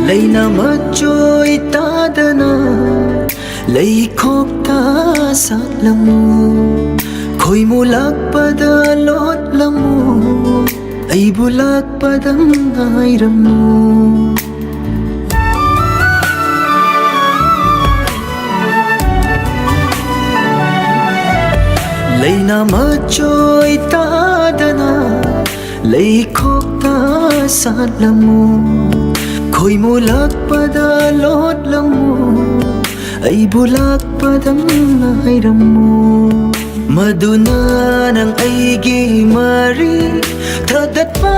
ꯂꯩꯅꯥ ꯃꯆꯣꯏ ꯇꯥꯗꯅ ꯂꯩꯈꯣꯛꯇ ꯁꯥꯠꯂꯝꯃꯨ, ꯈꯣꯏꯃꯨ ꯂꯥꯛꯄꯗ ꯂꯣꯠꯂꯝꯃꯨ, ꯑꯩꯕꯨ ꯂꯥꯛꯄꯗ ꯉꯥꯏꯔꯝꯃꯨ꯫ ꯂꯩꯅꯥ ꯃꯆꯣꯏ ꯇꯥꯗꯅ ꯂꯩꯈꯣꯛꯇ ꯁꯥꯠꯂꯝꯃꯨ, ꯈꯣꯏꯃꯨ ꯂꯥꯛꯄꯗ ꯂꯣꯠꯂꯝꯃꯨ, ꯑꯩꯕꯨ ꯂꯥꯛꯄꯗ ꯉꯥꯏꯔꯝꯃꯨ꯫ ꯃꯗꯨꯅ ꯅꯪ ꯑꯩꯒꯤ ꯃꯔꯤ ꯊꯥꯗꯠꯄ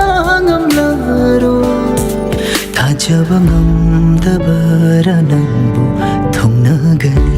ꯉꯝꯂꯔꯣꯏ꯫ ꯊꯥꯖꯕ ꯉꯝꯗꯕꯔ ꯅꯪꯕꯨ ꯊꯧꯅꯒꯅꯤ꯫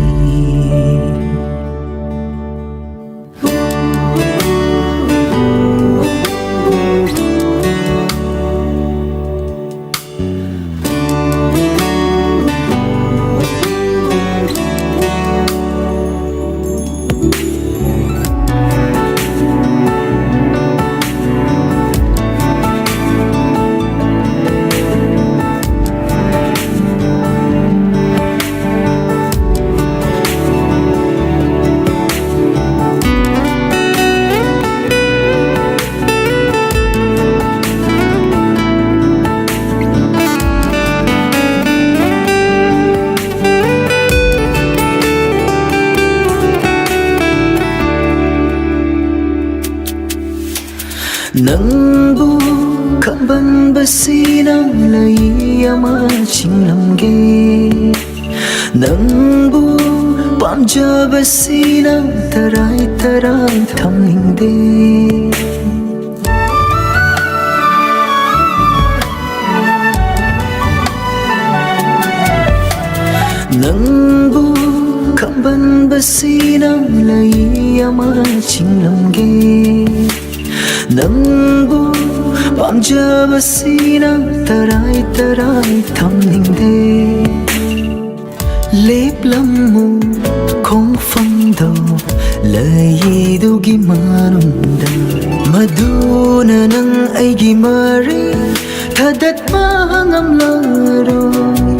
ꯅꯪꯕꯨ ꯈꯝꯕꯟꯕꯁꯤꯅ ꯂꯩ ꯑꯃ ꯆꯤꯡꯂꯝꯒꯦ꯫ ꯅꯪꯕꯨ ꯄꯥꯝꯖꯕꯁꯤꯅ ꯇꯔꯥꯏ ꯇꯔꯥꯏ ꯊꯝꯅꯤꯡꯗꯦ꯫ ꯅꯪꯕꯨ ꯈꯝꯕꯟꯕꯁꯤꯅ ꯂꯩ ꯑꯃ ꯆꯤꯡꯂꯝꯒꯦ꯫ ꯅꯪꯕꯨ ꯄꯥꯝꯖꯕꯁꯤꯅ ꯇꯔꯥꯏ ꯇꯔꯥꯏ ꯊꯝꯅꯤꯡꯗꯦ꯫ ꯂꯦꯞꯂꯝꯃꯨ ꯈꯣꯡꯐꯝꯗꯣ ꯂꯩꯗꯨꯒꯤ ꯃꯅꯨꯡꯗ, ꯃꯗꯨꯅ ꯅꯪ ꯑꯩꯒꯤ ꯃꯔꯤ ꯊꯥꯗꯠꯄ ꯉꯝꯂꯔꯣꯏ꯫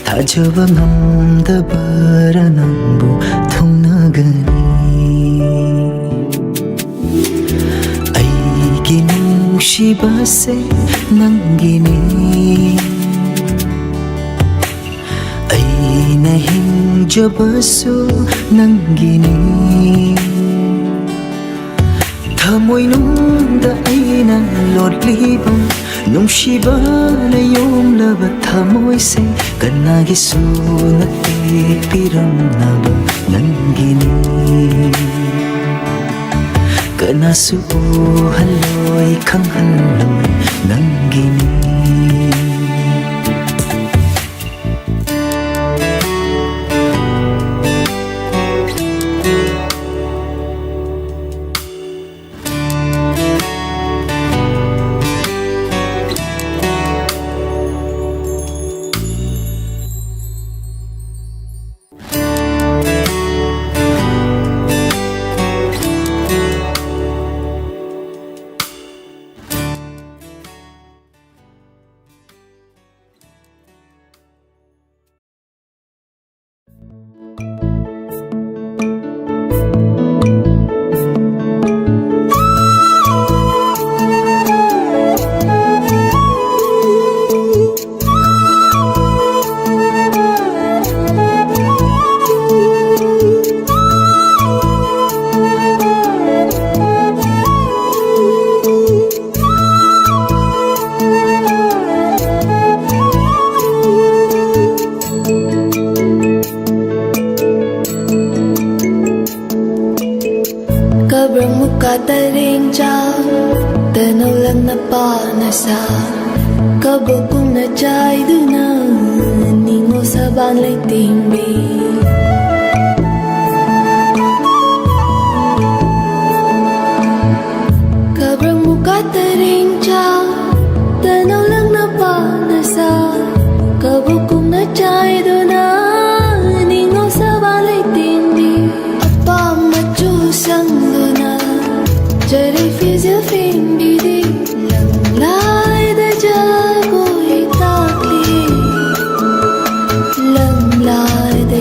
ꯊꯥꯖꯕ ꯉꯝꯗꯕꯔ ꯅꯪꯕꯨ ꯊꯨꯡꯅꯒꯅꯤ꯫ ꯑꯩꯒꯤ ꯅꯨꯡꯁꯤꯕꯁꯦ ꯅꯪꯒꯤꯅꯤ꯫ ꯑꯩꯅ ꯍꯤꯡꯖꯕꯁꯨ ꯅꯪꯒꯤꯅꯤ꯫ ꯊꯃꯣꯏꯅꯨꯡꯗ ꯑꯩꯅ ꯂꯣꯠꯂꯤꯕ ꯅꯨꯡꯁꯤꯕꯅ ꯌꯣꯝꯂꯕ ꯊꯃꯣꯏꯁꯦ ꯀꯅꯥꯒꯤꯁꯨ ꯅꯠꯇꯦ, ꯄꯤꯔꯝꯅꯕ ꯅꯪꯒꯤꯅꯤ꯫ ꯀꯅꯥꯁꯨ ꯎꯍꯜꯂꯣꯏ, ꯈꯪꯍꯜꯂꯣꯏ, ꯅꯪꯒꯤꯅꯤ꯫ ꯇꯔꯦꯡ ꯆꯥ, ꯇꯅꯧ ꯂꯪꯅ ꯄꯥꯅ ꯁꯥ, ꯀꯕꯣꯛ ꯀꯨꯝꯅ ꯆꯥꯏꯗꯨꯅ, ꯅꯤꯡꯉꯣ ꯁꯕꯥꯟ ꯂꯩꯇꯦꯡꯕꯤ꯫ ꯀꯕ꯭ꯔꯪ ꯃꯨꯀꯥ ꯇꯔꯦꯡ ꯆꯥ, ꯇꯅꯧ ꯂꯪꯅ ꯄꯥꯅ ꯁꯥ, ꯀꯕꯣꯛ ꯀꯨꯝꯅ ꯆꯥꯏꯗꯨꯅ, ꯅꯤꯡꯉꯣ ꯁꯕꯥꯟ ꯂꯩꯇꯦꯡꯕꯤ꯫ ꯑꯄꯥꯝ ꯃꯆꯨ ꯁꯪꯗꯨꯅ, ꯆꯔꯩ ꯐꯤꯖꯦꯜ ꯐꯦꯡꯕꯤꯗꯤ, ꯂꯪꯂꯥꯏꯗ ꯖꯒꯣꯏ ꯇꯥꯛꯂꯤ, ꯂꯪꯂꯥꯏꯗ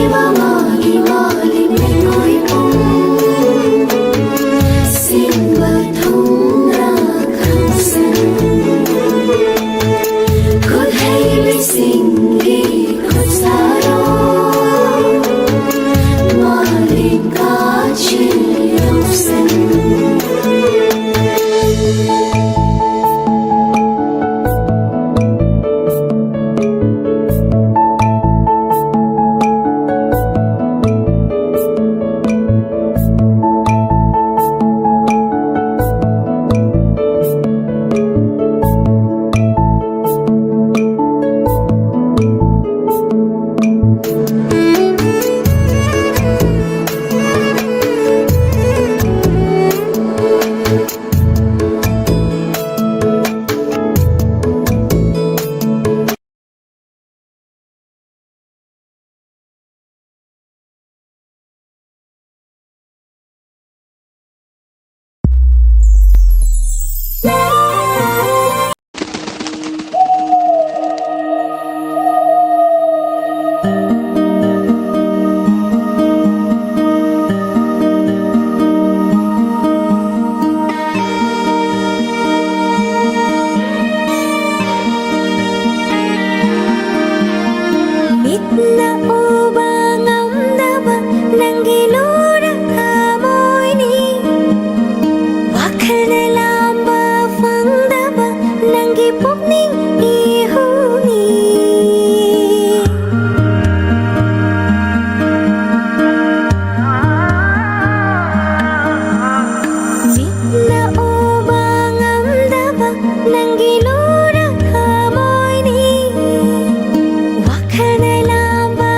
ꯃꯥꯒꯤ ꯃꯥꯒꯤ ꯃꯤꯑꯣꯏ ꯄꯨꯝ ꯁꯤꯟꯕ ꯊꯨꯡꯅ ꯈꯪꯁꯟ꯫ ꯈꯨꯠꯍꯩꯕꯤꯁꯤꯡꯒꯤ ꯈꯨꯠꯁꯥꯔꯣ ꯃꯥꯂꯦꯝ ꯀꯥꯆꯤꯜ ꯌꯧꯁꯟ꯫ ꯃꯤꯠꯅ ꯎꯕ ꯉꯝꯗꯕ ꯅꯪꯒꯤ ꯂꯨꯔ ꯊꯃꯣꯏꯅꯤ꯫ ꯋꯥꯈꯜꯅ ꯂꯥꯝꯕ ꯐꯪꯗꯕ ꯅꯪꯒꯤ ꯄꯨꯛꯅꯤꯡ ꯏꯍꯨꯅꯤ꯫ ꯃꯤꯠꯅ ꯎꯕ ꯉꯝꯗꯕ ꯅꯪꯒꯤ ꯂꯨꯔ ꯊꯃꯣꯏꯅꯤ꯫ ꯋꯥꯈꯜꯅ ꯂꯥꯝꯕ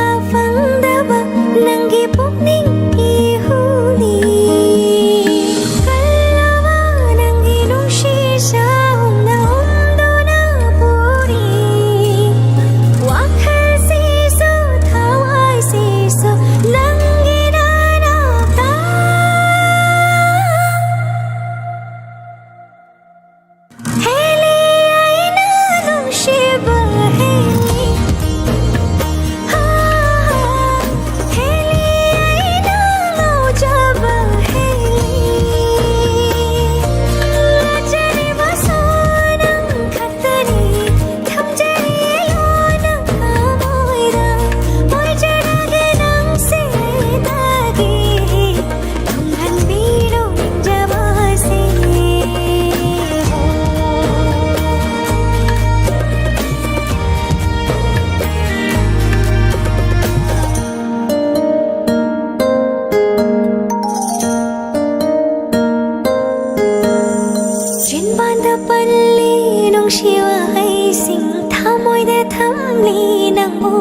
ꯊꯝꯂꯤ ꯅꯪꯕꯨ꯫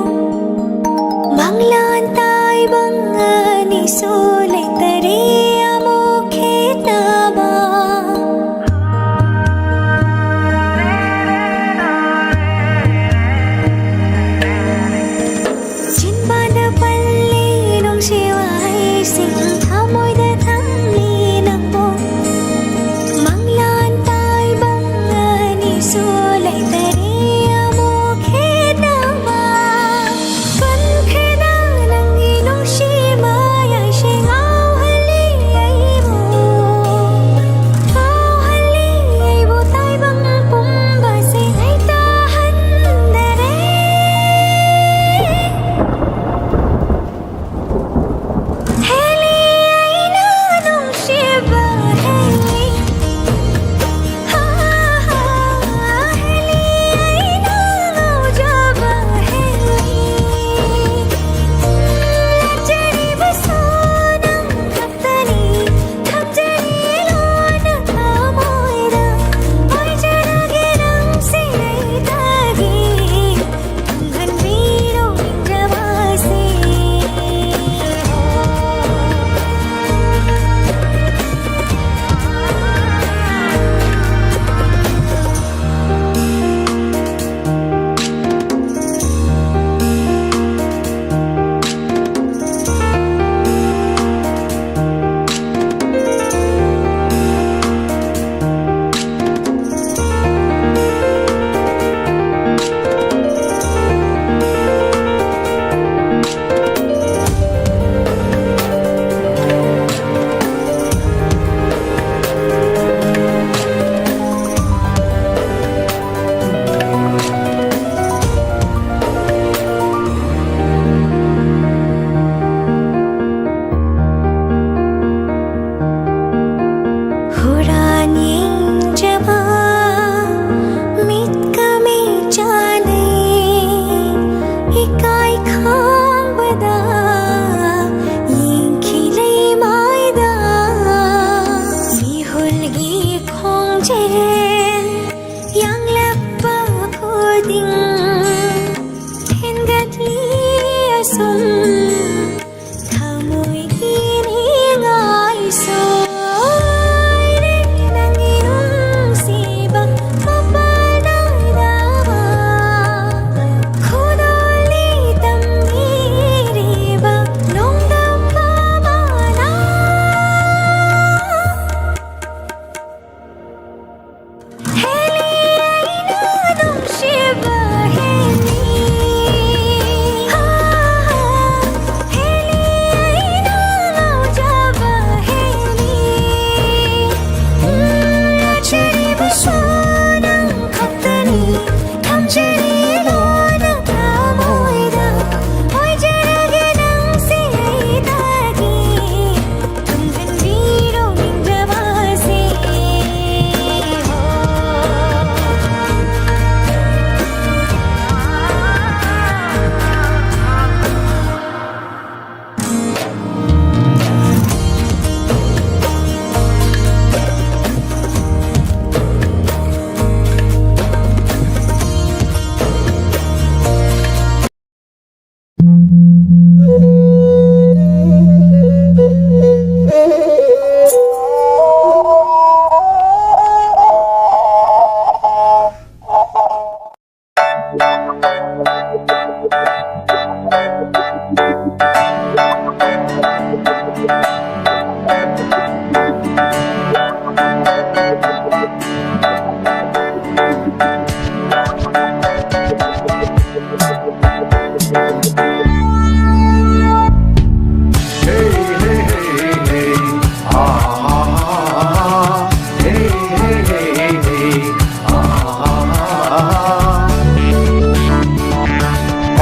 ꯃꯪꯂꯥꯟ ꯇꯥꯏꯕꯪ ꯑꯅꯤꯁꯨ ꯂꯩꯇꯔꯦ ꯑꯃꯨꯛ ꯈꯦꯠꯅꯕ꯫ ꯆꯤꯟꯕꯥꯟꯗ ꯄꯜꯂꯤ ꯅꯨꯡꯁꯤ ꯋꯥꯍꯩꯁꯤꯡ, ꯊꯃꯣꯏꯗ ꯊꯝꯂꯤ ꯅꯪꯕꯨ꯫ ꯃꯪꯂꯥꯟ ꯇꯥꯏꯕꯪ ꯑꯅꯤꯁꯨ ꯂꯩꯇꯔꯦ ꯑꯃꯨꯛ ꯈꯦꯠꯅꯕ꯫ ꯀꯟꯈ꯭ꯔꯦꯗ ꯅꯪꯒꯤ ꯅꯨꯡꯁꯤ ꯃꯌꯥꯏꯁꯦ ꯉꯥꯎꯍꯜꯂꯤ ꯑꯩ꯫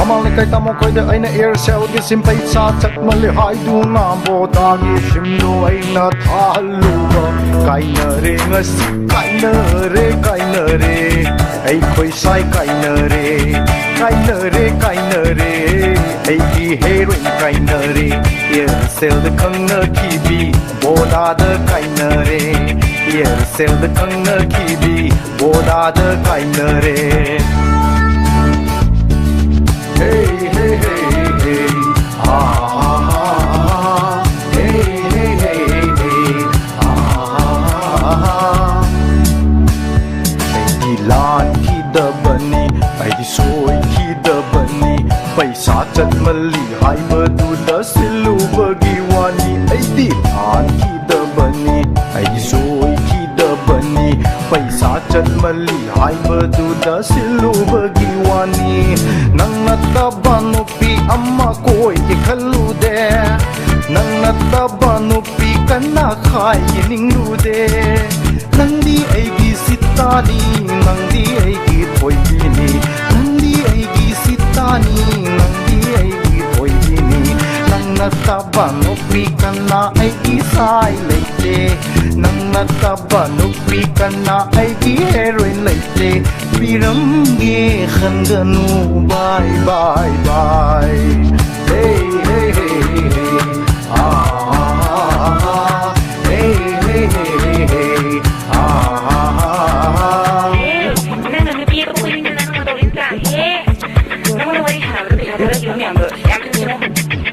ꯃꯃꯥꯡ ꯂꯩꯀꯥꯏ ꯇꯥꯃꯣ ꯈꯣꯏꯗ ꯑꯩꯅ Aircel ꯒꯤ ꯁꯤꯝ ꯄꯩꯁꯥ ꯆꯠꯃꯜꯂꯦ ꯍꯥꯏꯗꯨꯅ ꯕꯣꯗꯥꯒꯤ ꯁꯤꯝꯗꯣ ꯑꯩꯅ ꯊꯥꯍꯜꯂꯨꯕ꯫ ꯀꯥꯏꯅꯔꯦ ꯉꯁꯤ, ꯀꯥꯏꯅꯔꯦ, ꯀꯥꯏꯅꯔꯦ꯫ ꯑꯩꯈꯣꯏ ꯁꯥꯏ ꯀꯥꯏꯅꯔꯦ, ꯀꯥꯏꯅꯔꯦ, ꯀꯥꯏꯅꯔꯦ꯫ ꯑꯩꯒꯤ heroine ꯀꯥꯏꯅꯔꯦ꯫ Aircel ꯗ ꯈꯪꯅꯈꯤꯕꯤ ꯕꯣꯗꯥꯗ ꯀꯥꯏꯅꯔꯦ꯫ Aircel ꯗ ꯈꯪꯅꯈꯤꯕꯤ ꯕꯣꯗꯥꯗ ꯀꯥꯏꯅꯔꯦ꯫ Hey, hey, hey, hey. Ah, ah, ah, ah, ah. Hey, hey, hey, hey, hey. Ah, ah, ah, ah, ah. ꯑꯩꯗꯤ ꯂꯥꯟꯈꯤꯗꯕꯅꯤ, ꯑꯩꯗꯤ ꯁꯣꯏꯈꯤꯗꯕꯅꯤ꯫ ꯄꯩꯁꯥ ꯆꯠꯃꯜꯂꯤ ꯍꯥꯏꯕꯗꯨꯗ ꯁꯤꯜꯂꯨꯕꯒꯤ ꯋꯥꯅꯤ꯫ ꯑꯩꯗꯤ ꯂꯥꯟꯈꯤꯗꯕꯅꯤ, ꯑꯩꯗꯤ ꯁꯣꯏꯈꯤꯗꯕꯅꯤ꯫ ꯄꯩꯁꯥ ꯆꯠꯃꯜꯂꯤ ꯍꯥꯏꯕꯗꯨꯗ ꯁꯤꯜꯂꯨꯕꯒꯤ ꯋꯥꯅꯤ꯫ ꯅꯪ ꯅꯠꯇꯕ ꯅꯨꯄꯤ ꯑꯃ ꯀꯣꯏꯒꯦ ꯈꯜꯂꯨꯗꯦ꯫ ꯅꯪ ꯅꯠꯇꯕ ꯅꯨꯄꯤ ꯀꯅꯥ ꯈꯥꯏꯒꯦ ꯅꯤꯡꯂꯨꯗꯦ꯫ ꯅꯪꯗꯤ ꯑꯩꯒꯤ ꯁꯤꯇꯥꯅꯤ, ꯅꯪꯗꯤ ꯑꯩꯒꯤ ꯊꯣꯏꯕꯤꯅꯤ꯫ ꯅꯪꯗꯤ ꯑꯩꯒꯤ ꯁꯤꯇꯥꯅꯤ, ꯅꯪꯗꯤ ꯑꯩꯒꯤ ꯊꯣꯏꯕꯤꯅꯤ꯫ ꯅꯪ ꯅꯠꯇꯕ ꯅꯨꯄꯤ ꯀꯅꯥ ꯑꯩꯒꯤ ꯁꯥꯏ ꯂꯩꯇꯦ꯫ ꯅꯪ ꯅꯠꯇꯕ ꯅꯨꯄꯤ ꯀꯅꯥ ꯑꯩꯒꯤ heroine ꯂꯩꯇꯦ꯫ ꯄꯤꯔꯝꯒꯦ ꯈꯟꯒꯅꯨ, bye, bye, bye. Hey, hey, hey, hey. Ah, ah, ah, ah, ah. Hey, hey, hey, hey, hey. Ah, ah, ah, ah, ah. ꯑꯦ, ꯅꯪꯅ ꯅꯨꯄꯤ ꯑꯇꯣꯞꯄ ꯀꯣꯏꯅꯤꯡꯗꯅ ꯅꯪꯅ ꯇꯧꯔꯤꯕ ꯀꯥꯟꯁꯦ? ꯅꯪꯉꯣꯟꯗ ꯋꯥꯔꯤ ꯁꯥꯟꯅꯕꯗ ꯄꯩꯁꯥ ꯊꯥꯔꯛꯈꯤꯕ ꯃꯌꯥꯝꯗꯣ ꯌꯥꯝ ꯊꯤꯅ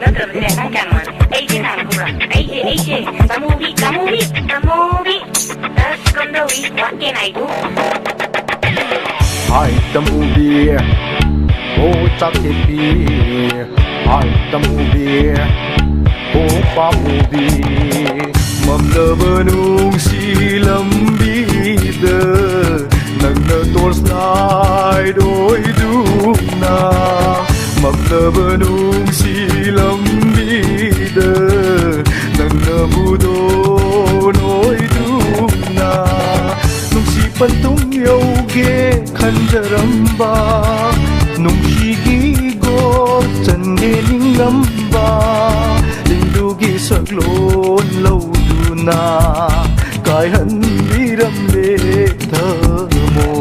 ꯅꯠꯇ꯭ꯔꯕꯅꯦ꯫ ꯅꯪ ꯀꯌꯥꯅꯣ ꯃꯥꯜꯂꯦ? ꯑꯩꯁꯦ ꯀꯅꯥꯅꯣ ꯈꯪꯕ꯭ꯔꯥ? ꯑꯩꯁꯦ, ꯑꯩꯁꯦ ꯇꯥꯃꯣꯕꯤ, ꯇꯥꯃꯣꯕꯤ, ꯇꯥꯃꯣꯕꯤ꯫ ꯑꯁ, ꯀꯝꯗꯧꯔꯤ? What can I do? Hi, ꯇꯥꯃꯣꯕꯤ꯫ ꯑꯣ, ꯆꯥꯛ ꯊꯦꯛꯄꯤ꯫ Hi, ꯇꯥꯃꯣꯕꯤ꯫ ꯑꯣ, ꯄꯥꯃꯨꯕꯤ꯫ ꯃꯝꯂꯕ ꯅꯨꯡꯁꯤ ꯂꯝꯕꯤꯗ ꯅꯪꯅ torch light ꯑꯣꯏꯗꯨꯅ꯫ ꯃꯝꯂꯕ ꯅꯨꯡꯁꯤ ꯂꯝꯕꯤꯗ ꯅꯪꯅ ꯕꯨꯗꯣꯟ ꯑꯣꯏꯗꯨꯅ꯫ ꯅꯨꯡꯁꯤ ꯄꯟꯊꯨꯡ ꯌꯧꯒꯦ ꯈꯟꯖꯔꯝꯕ ꯅꯨꯡꯁꯤꯒꯤ ꯀꯥꯏꯍꯟꯕꯤꯔꯝꯂꯦ ꯊꯃꯣꯏ꯫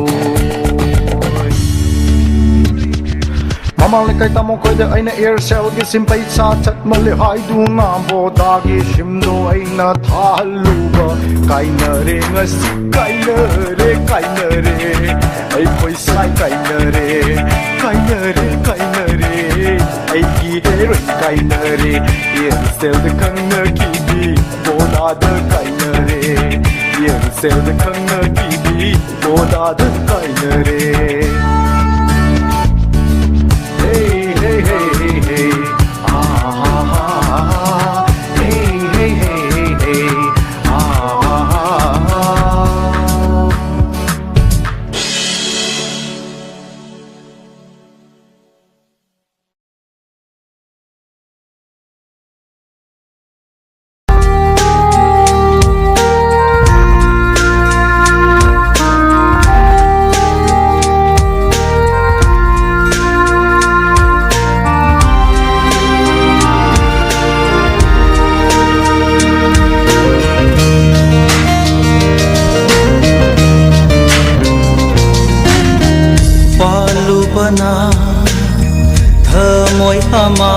ꯃꯃꯥꯡ ꯂꯩꯀꯥꯏ ꯇꯥꯃꯣ ꯈꯣꯏꯗ ꯑꯩꯅ Aircelꯒꯤ ꯁꯤꯝ ꯄꯩꯁꯥ ꯆꯠꯃꯜꯂꯦ ꯍꯥꯏꯗꯨꯅ ꯕꯣꯗꯥꯒꯤ ꯁꯤꯝꯗꯣ ꯑꯩꯅ ꯊꯥꯍꯜꯂꯨꯕ꯫ ꯀꯥꯏꯅꯔꯦ ꯉꯁꯤ, ꯀꯥꯏꯅꯔꯦ, ꯀꯥꯏꯅꯔꯦ꯫ ꯑꯩꯈꯣꯏ ꯁꯥꯏ ꯀꯥꯏꯅꯔꯦ, ꯀꯥꯏꯅꯔꯦ, ꯀꯥꯏꯅꯔꯦ꯫ ꯑꯩꯒꯤ heroine ꯀꯥꯏꯅꯔꯦ꯫ Aircelꯗ ꯈꯪꯅꯈꯤꯕꯤ ꯕꯣꯗꯥꯗ ꯀꯥꯏꯅꯔꯦ꯫ Aircelꯗ ꯈꯪꯅꯈꯤꯕꯤ ꯕꯣꯗꯥꯗ ꯀꯥꯏꯅꯔꯦ꯫ Hey, hey, hey, hey, hey. Ah, ha, ha, ha, ha. Hey, hey, hey, hey, hey. Ah, ha, ha, ha, ha. ꯄꯥꯜꯂꯨꯕꯅ ꯊꯃꯣꯏ ꯑꯃ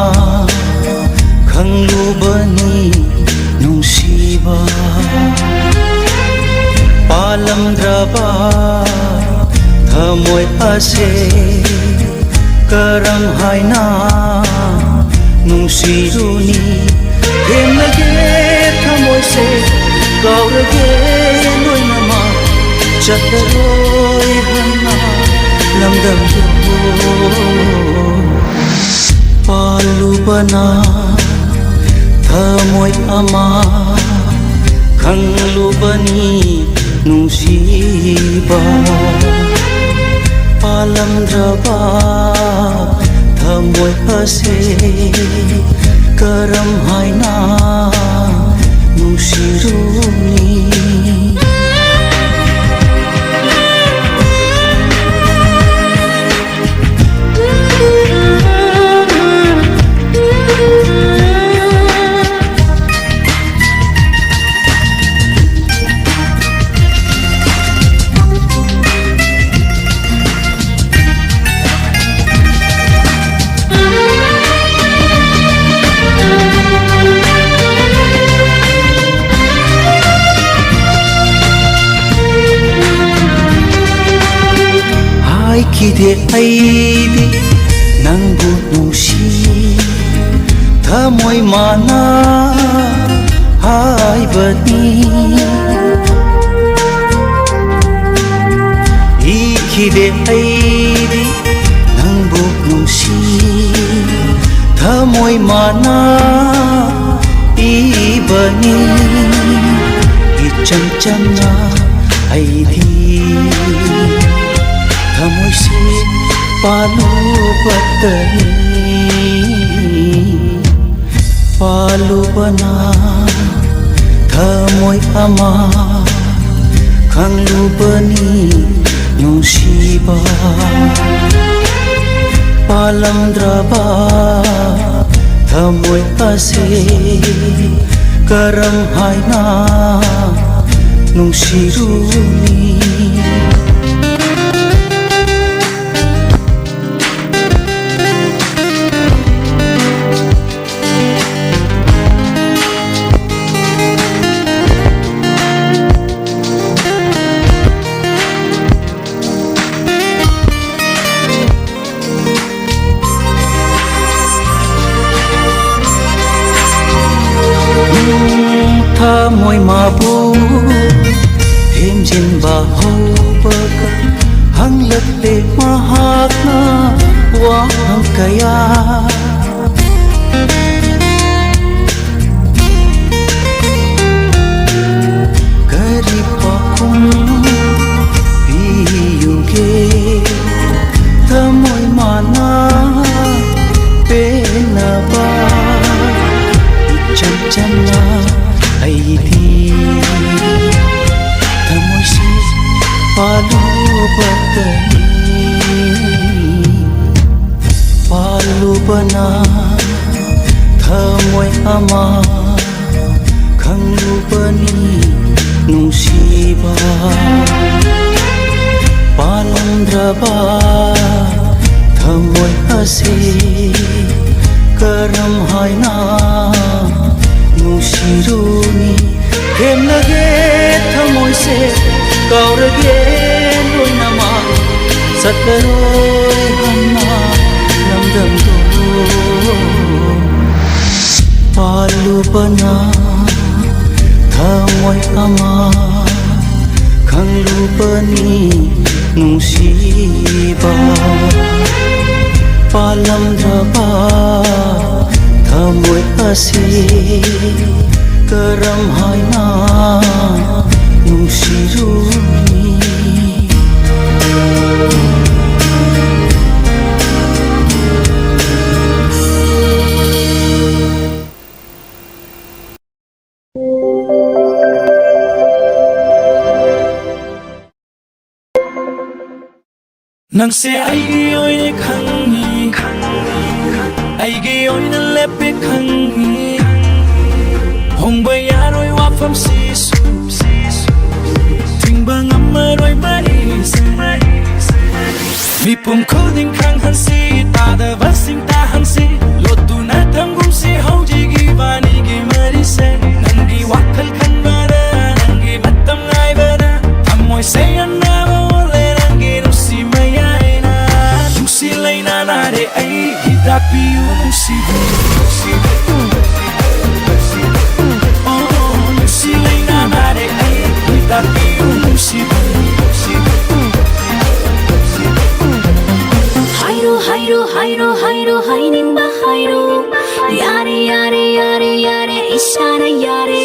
ꯈꯪꯂꯨꯕꯅꯤ ꯅꯨꯡꯁꯤꯕ꯫ ꯄꯥꯜꯂꯝꯗ꯭ꯔꯕ ꯊꯃꯣꯏ ꯑꯁꯦ ꯀꯔꯝ ꯍꯥꯏꯅ ꯅꯨꯡꯁꯤꯔꯨꯅꯤ? ꯊꯦꯝꯂꯒꯦ ꯊꯃꯣꯏꯁꯦ, ꯀꯥꯎꯔꯒꯦ ꯂꯣꯏꯅꯃꯛ, ꯆꯠꯂꯔꯣꯏ ꯍꯟꯅ ꯂꯝꯗꯝꯗꯨꯕꯨ꯫ ꯄꯥꯜꯂꯨꯕꯅ ꯊꯃꯣꯏ ꯑꯃ ꯈꯪꯂꯨꯕꯅꯤ ꯅꯨꯡꯁꯤꯕ꯫ ꯄꯥꯜꯂꯝꯗ꯭ꯔꯕ ꯊꯃꯣꯏ ꯑꯁꯦ ꯀꯔꯝ ꯍꯥꯏꯅ ꯅꯨꯡꯁꯤꯔꯨꯅꯤ? ꯑꯩꯗꯤ ꯅꯪꯕꯨ ꯅꯨꯡꯁꯤ, ꯊꯃꯣꯏ ꯃꯥꯅ ꯍꯥꯏꯕꯅꯤ꯫ ꯏꯈꯤꯗꯦ ꯑꯩꯗꯤ ꯅꯪꯕꯨ ꯅꯨꯡꯁꯤ, ꯊꯃꯣꯏ ꯃꯥꯅ ꯏꯕꯅꯤ꯫ ꯏꯆꯝ ꯆꯝꯅ ꯑꯩꯗꯤ ꯊꯃꯣꯏꯁꯦ ꯄꯥꯜꯂꯨꯕꯇꯅꯤ꯫ ꯄꯥꯜꯂꯨꯕꯅ ꯊꯃꯣꯏ ꯑꯃ ꯈꯪꯂꯨꯕꯅꯤ ꯅꯨꯡꯁꯤꯕ꯫ ꯄꯥꯜꯂꯝꯗ꯭ꯔꯕ ꯊꯃꯣꯏ ꯑꯁꯤ ꯀꯔꯝ ꯍꯥꯏꯅ ꯅꯨꯡꯁꯤꯔꯨꯅꯤ? ꯊꯃꯣꯏ ꯃꯥꯕꯨ ꯊꯦꯝꯖꯤꯟꯕ ꯍꯧꯕꯒ ꯍꯪꯂꯛꯂꯦ ꯃꯍꯥꯛꯅ ꯋꯥꯍꯪ ꯀꯌꯥ꯫ ꯀꯔꯤ ꯄꯥꯎꯈꯨꯝ ꯄꯤꯌꯨꯒꯦ? ꯊꯃꯣꯏ ꯃꯥꯅ ꯄꯦꯟꯅꯕ ꯏꯆꯝ ꯆꯝꯅ ꯑꯩꯗꯤ ꯊꯃꯣꯏꯁꯤ ꯄꯥꯜꯂꯨꯕꯇꯅꯤ꯫ ꯄꯥꯜꯂꯨꯕꯅ ꯊꯃꯣꯏ ꯑꯃ ꯈꯪꯂꯨꯕꯅꯤ ꯅꯨꯡꯁꯤꯕ꯫ ꯄꯥꯜꯂꯝꯗ꯭ꯔꯕ ꯊꯃꯣꯏ ꯑꯁꯤ ꯀꯔꯝ ꯍꯥꯏꯅ ꯅꯨꯡꯁꯤꯔꯨꯅꯤ? ꯊꯦꯝꯂꯒꯦ ꯊꯃꯣꯏꯁꯦ, ꯀꯥꯎꯔꯒꯦ ꯂꯣꯏꯅꯃꯛ꯫ ꯆꯠꯂꯔꯣꯏ ꯍꯥꯏꯅ ꯂꯝꯗꯝꯗꯣ ꯄꯥꯜꯂꯨꯕꯅ ꯊꯃꯣꯏ ꯑꯃ ꯈꯪꯂꯨꯕꯅꯤ ꯅꯨꯡꯁꯤꯕ꯫ ꯄꯥꯜꯂꯝꯗ꯭ꯔꯕ ꯊꯃꯣꯏ ꯑꯁꯤ ꯀꯔꯝ ꯍꯥꯏꯅ ꯅꯨꯡꯁꯤꯔꯨꯅꯤ? ꯅꯪꯁꯦ ꯑꯩꯒꯤ ꯑꯣꯏꯔꯦ ꯈꯪꯉꯤ, ꯑꯩꯒꯤ ꯑꯣꯏꯅ ꯂꯦꯞꯄꯦ ꯈꯪꯉꯤ꯫ ꯍꯣꯡꯕ ꯌꯥꯔꯣꯏ ꯋꯥꯐꯝꯁꯤꯁꯨ, ꯊꯤꯡꯕ ꯉꯝꯃꯔꯣꯏ ꯃꯔꯤꯁꯦ꯫ ꯃꯤꯄꯨꯝ ꯈꯨꯗꯤꯡ ꯈꯪꯍꯟꯁꯤ, ꯇꯥꯗꯕꯁꯤꯡ ꯇꯥꯍꯟꯁꯤ, ꯂꯣꯠꯇꯨꯅ ꯊꯝꯒꯨꯝꯁꯤ ꯍꯧꯖꯤꯛ ꯏꯕꯥꯅꯤꯒꯤ ꯃꯔꯤꯁꯦ꯫ ꯅꯪꯒꯤ ꯋꯥꯈꯜ ꯈꯟꯕꯗ, ꯅꯪꯒꯤ ꯃꯇꯝ ꯉꯥꯏꯕꯗ, ꯊꯃꯣꯏꯁꯦ ꯑꯅꯥꯕ ꯑꯣꯜꯂꯦ ꯅꯪꯒꯤ ꯅꯨꯡꯁꯤ ꯃꯌꯥꯏꯅ꯫ ꯅꯨꯡꯁꯤ ꯂꯩꯅꯥ ꯅꯥꯔꯦ ꯑꯩ, ꯍꯤꯗꯥꯛ ꯄꯤꯌꯨ ꯅꯨꯡꯁꯤꯕꯤ꯫ ꯑꯣ, ꯅꯨꯡꯁꯤ ꯂꯩꯅꯥ ꯅꯥꯔꯦ ꯑꯩ, ꯍꯤꯗꯥꯛ ꯄꯤꯌꯨ ꯅꯨꯡꯁꯤꯕꯤ꯫ ꯍꯥꯏꯔꯣ, ꯍꯥꯏꯔꯣ, ꯍꯥꯏꯔꯣ, ꯍꯥꯏꯔꯣ, ꯍꯥꯏꯅꯤꯡꯕ ꯍꯥꯏꯔꯣ꯫ ꯌꯥꯔꯦ, ꯌꯥꯔꯦ, ꯌꯥꯔꯦ, ꯌꯥꯔꯦ, ꯏꯁꯥꯅ ꯌꯥꯔꯦ꯫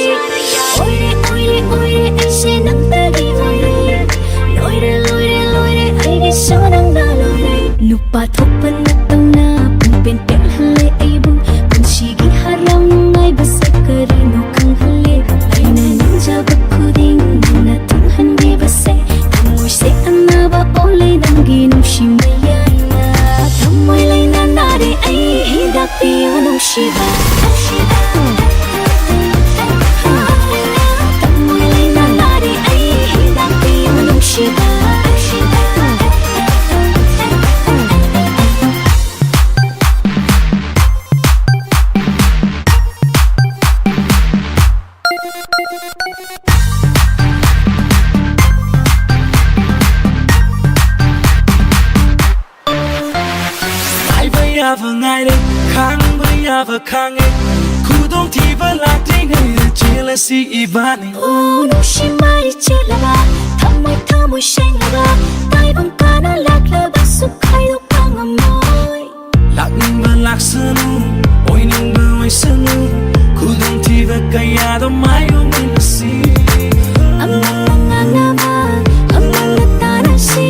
ꯑꯣꯏꯔꯦ, ꯑꯣꯏꯔꯦ, ꯑꯣꯏꯔꯦ, ꯑꯩꯁꯦ ꯅꯪꯗꯒꯤ ꯑꯣꯏꯔꯦ꯫ ꯂꯣꯏꯔꯦ, ꯂꯣꯏꯔꯦ, ꯂꯣꯏꯔꯦ, ꯑꯩꯒꯤꯁꯨ ꯅꯪꯅ ꯂꯣꯏꯔꯦ꯫ ꯅꯨꯄꯥ ꯊꯣꯛꯄ ꯅꯠꯇꯧꯅ ꯄꯨꯡꯄꯦꯟ ꯄꯦꯜꯍꯜꯂꯦ ꯑꯩꯕꯨ꯫ ꯄꯨꯟꯁꯤꯒꯤ ꯍꯔꯥꯎ ꯅꯨꯡꯉꯥꯏꯕꯁꯦ ꯀꯔꯤꯅꯣ ꯈꯪꯍꯜꯂꯦ꯫ ꯑꯩꯅ ꯅꯤꯡꯖꯕ ꯈꯨꯗꯤꯡ ꯅꯪꯅ ꯊꯨꯡꯍꯟꯕꯤꯕꯁꯦ꯫ ꯊꯃꯣꯏꯁꯦ ꯑꯅꯥꯕ ꯑꯣꯜꯂꯦ ꯅꯪꯒꯤ ꯅꯨꯡꯁꯤ ꯃꯌꯥꯏꯅ꯫ ꯊꯃꯣꯏ ꯂꯩꯅꯥ ꯅꯥꯔꯦ ꯑꯩ, ꯍꯤꯗꯥꯛ ꯄꯤꯌꯨ ꯅꯨꯡꯁꯤꯕ꯫ ꯊꯃꯣꯏ ꯂꯩꯅꯥ ꯅꯥꯔꯦ ꯑꯩ, ꯍꯤꯗꯥꯛ ꯄꯤꯌꯨ ꯅꯨꯡꯁꯤꯕ꯫ ꯌꯥꯕ ꯉꯥꯏꯔꯦ, ꯈꯥꯡꯕ ꯌꯥꯕ ꯈꯥꯡꯉꯦ, ꯈꯨꯗꯣꯡꯊꯤꯕ ꯂꯥꯛꯇ꯭ꯔꯤꯉꯩꯗ ꯆꯦꯜꯂꯁꯤ ꯏꯕꯥꯅꯤ꯫ ꯑꯣ, ꯅꯨꯡꯁꯤ ꯃꯔꯤ ꯆꯦꯠꯂꯕ, ꯊꯃꯣꯏ ꯊꯃꯣꯏ ꯁꯦꯡꯂꯕ, ꯇꯥꯏꯕꯪ ꯀꯥꯅ ꯂꯥꯛꯂꯕꯁꯨ ꯈꯥꯏꯗꯣꯛꯄ ꯉꯝꯃꯣꯏ꯫ ꯂꯥꯛꯅꯤꯡꯕ ꯂꯥꯛꯁꯅꯨ, ꯑꯣꯏꯅꯤꯡꯕ ꯑꯣꯏꯁꯅꯨ, ꯈꯨꯗꯣꯡꯊꯤꯕ ꯀꯌꯥꯗ ꯃꯥꯌꯣꯛꯅꯁꯤ꯫ ꯑꯃꯅ ꯉꯥꯡꯅꯕ, ꯑꯃꯅ ꯇꯥꯔꯁꯤ,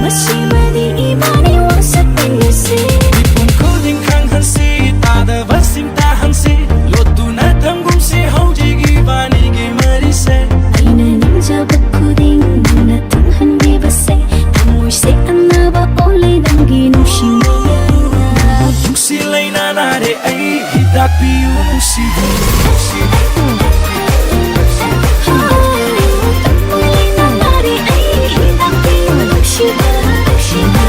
ꯃꯁꯤꯃꯗꯤ ꯏꯕꯥꯅꯤ ꯋꯥꯁꯛꯃꯤꯟꯅꯁꯤ꯫ ꯃꯤꯄꯨꯝ ꯈꯨꯗꯤꯡ ꯈꯪꯍꯟꯁꯤ, ꯇꯥꯗꯕꯁꯤꯡ ꯇꯥꯍꯟꯁꯤ, ꯂꯣꯠꯇꯨꯅ ꯊꯝꯒꯨꯝꯁꯤ ꯍꯧꯖꯤꯛ ꯏꯕꯥꯅꯤꯒꯤ ꯃꯔꯤꯁꯦ꯫ ꯑꯩꯅ ꯅꯤꯡꯖꯕ ꯈꯨꯗꯤꯡ ꯅꯪꯅ ꯊꯨꯡꯍꯟꯕꯤꯕꯁꯦ, ꯊꯃꯣꯏꯁꯦ ꯑꯅꯥꯕ ꯑꯣꯜꯂꯦ ꯅꯪꯒꯤ ꯅꯨꯡꯁꯤꯕꯅ꯫ ꯅꯨꯡꯁꯤ ꯂꯩꯅꯥ ꯅꯥꯔꯦ ꯑꯩ, ꯍꯤꯗꯥꯛ ꯄꯤꯌꯨ ꯅꯨꯡꯁꯤꯕꯤ, ꯅꯨꯡꯁꯤꯕꯤ꯫ ꯊꯃꯣꯏ ꯂꯩꯅꯥ ꯅꯥꯔꯦ ꯑꯩ, ꯍꯤꯗꯥꯛ ꯄꯤꯌꯨ ꯅꯨꯡꯁꯤꯕ, ꯅꯨꯡꯁꯤꯕ꯫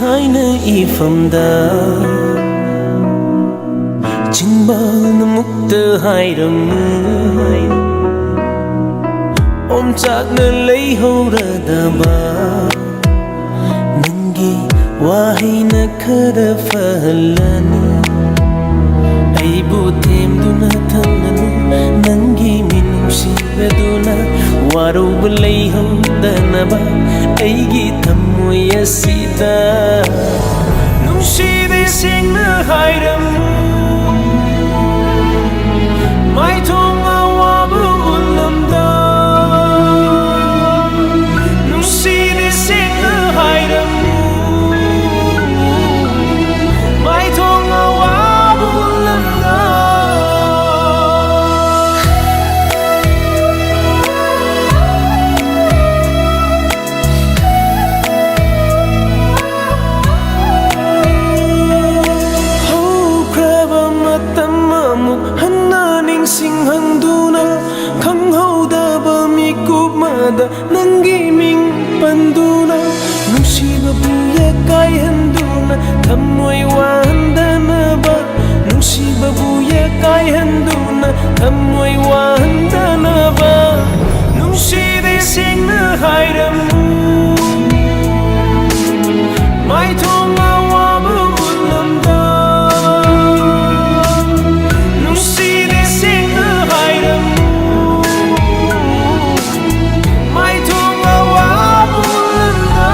ꯍꯥꯏꯅ ꯏꯐꯝꯗ ꯆꯤꯟꯕꯥꯜꯅ ꯃꯨꯛꯇ ꯍꯥꯏꯔꯝꯃꯨ꯫ ꯑꯣꯝꯆꯥꯛꯅ ꯂꯩꯍꯧꯔꯗꯕ ꯅꯪꯒꯤ ꯋꯥꯍꯩꯅ ꯈꯔ ꯐꯍꯜꯂꯅꯤ꯫ ꯑꯩꯕꯨ ꯊꯦꯝꯗꯨꯅ ꯊꯝꯂꯅꯨ꯫ ꯅꯪꯒꯤ ꯃꯤꯅꯨꯡꯁꯤ ꯑꯗꯨꯅ ꯋꯥꯔꯧꯕ ꯂꯩꯍꯧꯗꯅꯕ ꯑꯩꯒꯤ ꯊꯃꯣꯏ ꯑꯁꯤꯗ꯫ ꯅꯨꯡꯁꯤꯕꯤ ꯁꯦꯡꯅ ꯍꯥꯏꯔꯝꯃꯨ, ꯃꯥꯏꯊꯣꯡ ꯑꯋꯥꯕ ꯎꯠꯂꯝꯗ꯫ ꯅꯨꯡꯁꯤꯕꯤ ꯁꯦꯡꯅ ꯍꯥꯏꯔꯝꯃꯨ, ꯃꯥꯏꯊꯣꯡ ꯑꯋꯥꯕ ꯎꯠꯂꯝꯗ꯫ ꯍꯧꯈ꯭ꯔꯕ ꯃꯇꯝ ꯑꯃꯨꯛ ꯍꯟꯅ ꯅꯤꯡꯁꯤꯡꯍꯟꯗꯨꯅ, ꯈꯪꯍꯧꯗꯕ ꯃꯤꯀꯨꯞ ꯑꯃꯗ ꯅꯪꯒꯤ ꯃꯤꯡ ꯄꯟꯗꯨꯅ, ꯅꯨꯡꯁꯤꯕꯕꯨ ꯌꯦꯛꯀꯥꯏꯍꯟꯗꯨꯅ ꯊꯃꯣꯏ ꯋꯥꯍꯟꯗꯅꯕ, ꯅꯨꯡꯁꯤꯕꯕꯨ ꯌꯦꯛꯀꯥꯏꯍꯟꯗꯨꯅ ꯊꯃꯣꯏ ꯋꯥꯍꯟꯗꯅꯕ꯫ ꯅꯨꯡꯁꯤꯕꯤ ꯁꯦꯡꯅ ꯍꯥꯏꯔꯝꯃꯨ, ꯃꯥꯏꯊꯣꯡ ꯑꯋꯥꯕ ꯎꯠꯂꯝꯗ꯫ ꯅꯨꯡꯁꯤꯕꯤ ꯁꯦꯡꯅ ꯍꯥꯏꯔꯝꯃꯨ, ꯃꯥꯏꯊꯣꯡ ꯑꯋꯥꯕ ꯎꯠꯂꯝꯗ꯫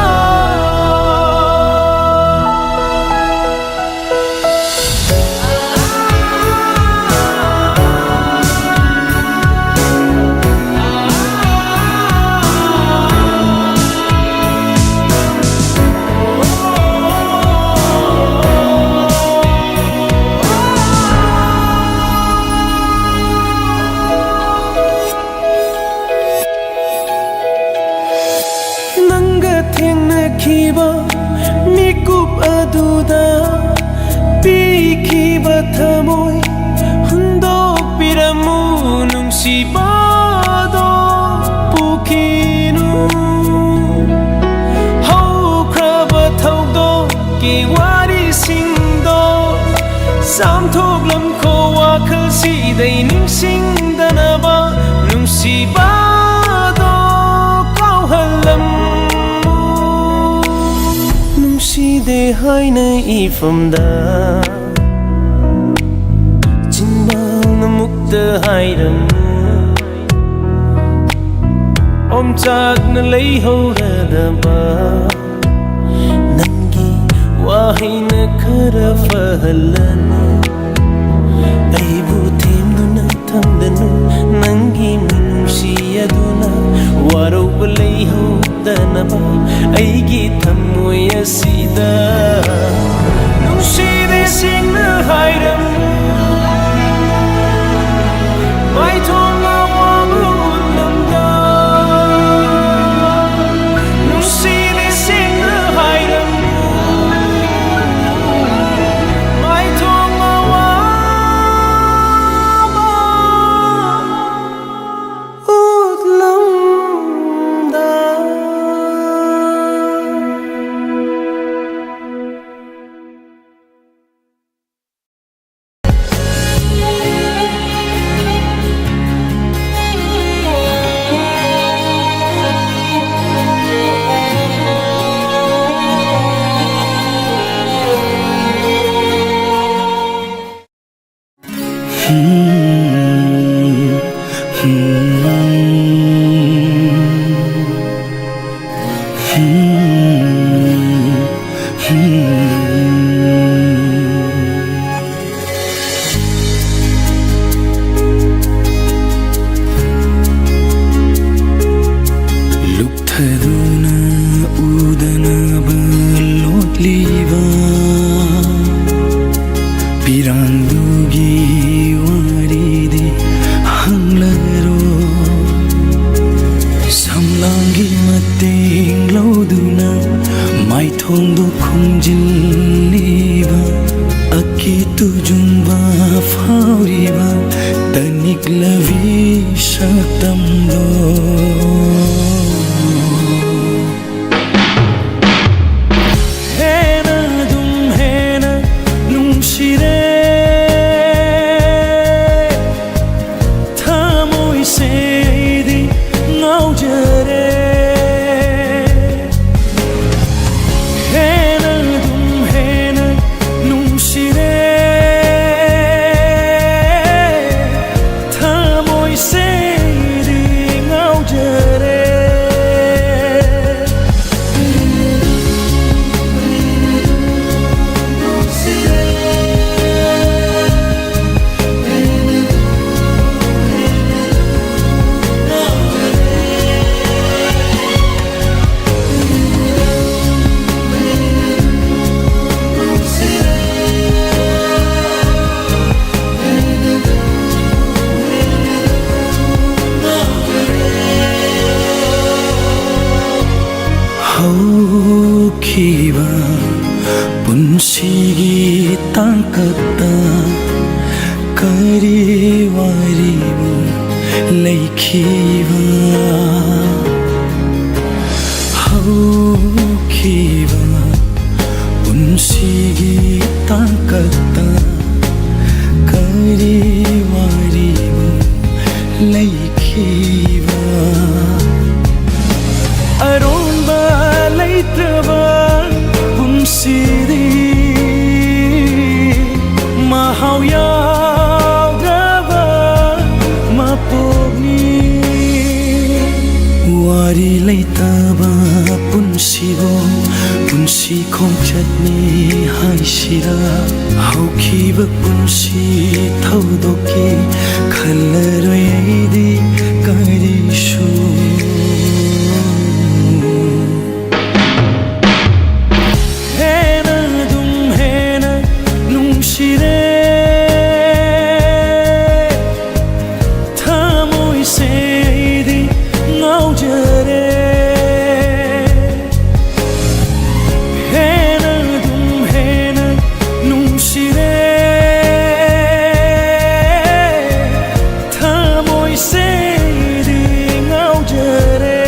ꯋꯥꯔꯤꯁꯤꯡꯗꯣ ꯆꯥꯝꯊꯣꯛꯂꯝꯈꯣ ꯋꯥꯈꯜꯁꯤꯗꯩ ꯅꯤꯡꯁꯤꯡꯗꯅꯕ, ꯅꯨꯡꯁꯤꯕꯗꯣ ꯀꯥꯎꯍꯜꯂꯝꯃꯨ꯫ ꯅꯨꯡꯁꯤꯗꯦ ꯍꯥꯏꯅ ꯏꯐꯝꯗ ꯆꯤꯟꯕꯥꯜꯅ ꯃꯨꯛꯇ ꯍꯥꯏꯔꯝꯃꯨ꯫ ꯑꯣꯝꯆꯥꯛꯅ ꯂꯩꯍꯧꯔꯗꯕ ꯅꯪꯒꯤ ꯋꯥꯍꯩꯅ ꯈꯔ ꯐꯍꯜꯂꯅꯤ꯫ ꯑꯩꯕꯨ ꯊꯦꯝꯗꯨꯅ ꯊꯝꯗꯅꯨ, ꯅꯪꯒꯤ ꯃꯤꯅꯨꯡꯁꯤ ꯑꯗꯨꯅ ꯋꯥꯔꯧꯕ ꯂꯩꯍꯧꯗꯅꯕ ꯑꯩꯒꯤ ꯊꯃꯣꯏ ꯑꯁꯤꯗ꯫ ꯅꯨꯡꯁꯤꯕꯤ ꯁꯦꯡꯅ ꯍꯥꯏꯔꯝꯃꯨ, ꯃꯥꯏꯊꯣꯡ ꯑꯋꯥꯕ ꯎꯠꯂꯝꯗ꯫ ꯅꯨꯡꯁꯤꯕꯤ ꯁꯦꯡꯅ ꯍꯥꯏꯔꯝꯃꯨ, ꯃꯥꯏꯊꯣꯡ ꯑꯋꯥꯕ ꯎꯠꯂꯝꯗ꯫ ꯂꯨꯞꯊꯗꯨꯅ ꯎꯗꯅꯕ ꯂꯣꯠꯂꯤꯕ ꯄꯤꯔꯥꯡꯗꯨꯒꯤ ꯋꯥꯔꯤꯗꯤ ꯍꯪꯂꯔꯣ꯫ ꯁꯝꯂꯥꯡꯒꯤ ꯃꯇꯦꯡ ꯂꯧꯗꯨꯅ ꯃꯥꯏꯊꯣꯡꯗꯨ ꯈꯨꯝꯖꯤꯜꯂꯤꯕ ꯑꯀꯤ ꯇꯨꯖꯨꯡꯕ ꯐꯥꯎꯔꯤꯕ ꯇꯅꯤꯛꯂꯕꯤ ꯁꯛꯇꯝꯗꯣ꯫ ꯍꯦꯟꯅ ꯄꯨꯟꯁꯤꯒꯤ ꯇꯥꯡꯀꯛꯇ ꯀꯔꯤ ꯋꯥꯔꯤꯕꯨ ꯂꯩꯈꯤꯕ? ꯍꯧꯈꯤꯕ ꯄꯨꯟꯁꯤꯒꯤ ꯇꯥꯡꯀꯛꯇ ꯀꯔꯤ ꯋꯥꯔꯤꯕꯨ ꯂꯩꯈꯤꯕ? ꯑꯔꯣꯟꯕ ꯂꯩꯇ꯭ꯔꯕ ꯄꯨꯟꯁꯤꯗꯤ ꯃꯍꯥꯎ ꯌꯥꯎꯗ꯭ꯔꯕ ꯃꯄꯣꯛꯅꯤ꯫ ꯋꯥꯔꯤ ꯂꯩꯇꯕ ꯄꯨꯟꯁꯤꯕꯨ ꯄꯨꯟꯁꯤ ꯈꯣꯡꯆꯠꯅꯤ ꯍꯥꯏꯁꯤꯔꯥ? ꯍꯧꯈꯤꯕ ꯄꯨꯟꯁꯤ ꯊꯧꯗꯣꯛꯀꯤ ꯈꯜꯂꯔꯣꯏ ꯑꯩꯗꯤ ꯀꯔꯤꯁꯨ꯫ ꯍꯦꯟꯅ ꯑꯗꯨꯝ ꯍꯦꯟꯅ ꯅꯨꯡꯁꯤꯔꯦ꯫ ꯊꯃꯣꯏꯁꯦ ꯑꯩꯗꯤ ꯉꯥꯎꯖꯔꯦ꯫ ꯍꯦꯟꯅ ꯑꯗꯨꯝ ꯍꯦꯟꯅ ꯅꯨꯡꯁꯤꯔꯦ꯫ ꯊꯃꯣꯏꯁꯦ ꯑꯩꯗꯤ ꯉꯥꯎꯖꯔꯦ꯫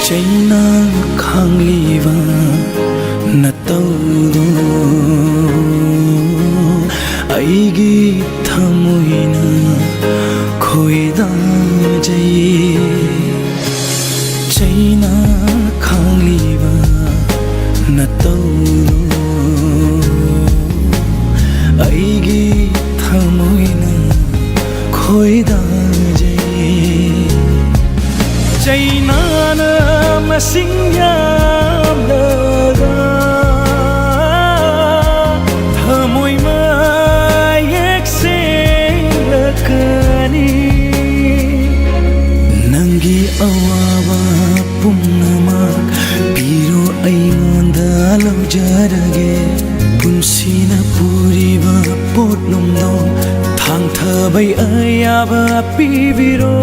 ꯆꯩꯅ ꯈꯥꯡꯂꯤꯕ ꯅꯇꯧꯗꯨ ꯑꯩꯒꯤ ꯊꯃꯣꯏꯅ ꯈꯣꯏꯗꯥꯖꯩ꯫ ꯆꯩꯅ ꯈꯥꯡꯂꯤꯕ ꯅꯇꯧꯗꯨ ꯑꯩꯒꯤ ꯊꯃꯣꯏꯅ ꯈꯣꯏꯗꯥꯖꯩ꯫ ꯆꯩꯅꯥꯅ ꯃꯁꯤꯡ ꯌꯥꯝꯂꯒ ꯂꯧꯖꯔꯒꯦ꯫ ꯄꯨꯟꯁꯤꯅ ꯄꯨꯔꯤꯕ ꯄꯣꯠꯂꯨꯝꯗꯣ ꯊꯥꯡꯊꯕꯩ ꯑꯌꯥꯕ ꯄꯤꯕꯤꯔꯣ꯫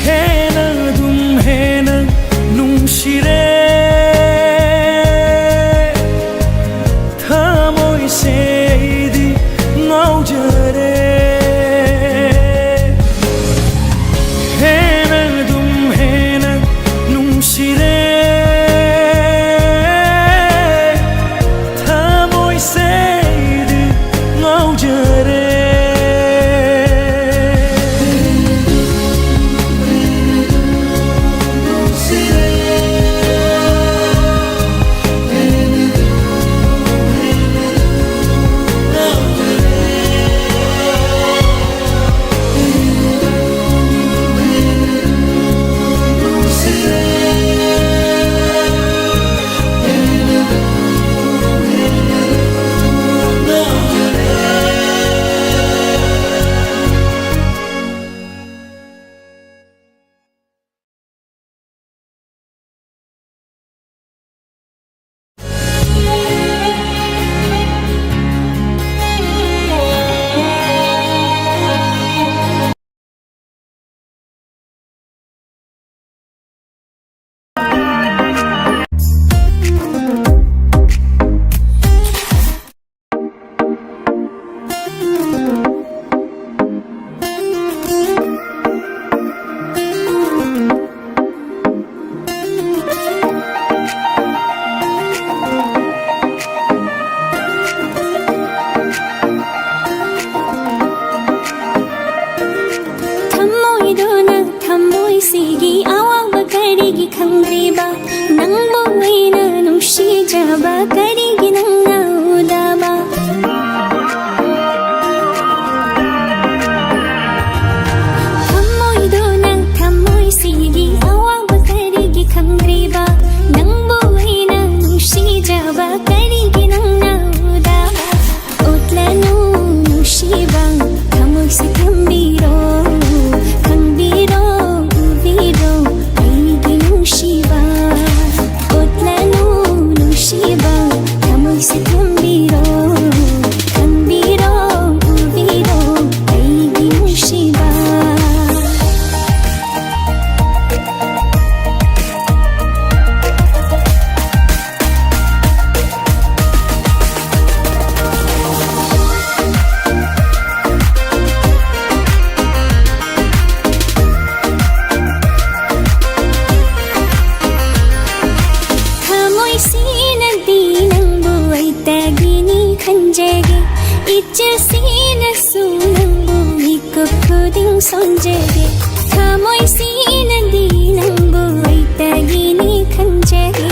ꯍꯦꯟꯅ ꯑꯗꯨꯝ ꯍꯦꯟꯅ ꯅꯨꯡꯁꯤꯔꯦ꯫ ꯊꯃꯣꯏꯁꯦ ꯑꯩꯗꯤ ꯉꯥꯎꯖꯔꯦ꯫ ꯍꯦꯟꯅ ꯑꯗꯨꯝ ꯍꯦꯟꯅ ꯅꯨꯡꯁꯤꯔꯦ꯫ ꯊꯃꯣꯏꯁꯦ ꯑꯩꯗꯤ ꯉꯥꯎꯖꯔꯦ꯫ ꯏꯆꯤꯜꯁꯤꯅꯁꯨ ꯅꯪꯕꯨ ꯃꯤꯀꯨꯞ ꯈꯨꯗꯤꯡ ꯁꯣꯟꯖꯔꯤ꯫ ꯊꯃꯣꯏꯁꯤꯅꯗꯤ ꯅꯪꯕꯨ ꯑꯩꯇꯒꯤꯅꯤ ꯈꯟꯖꯔꯤ꯫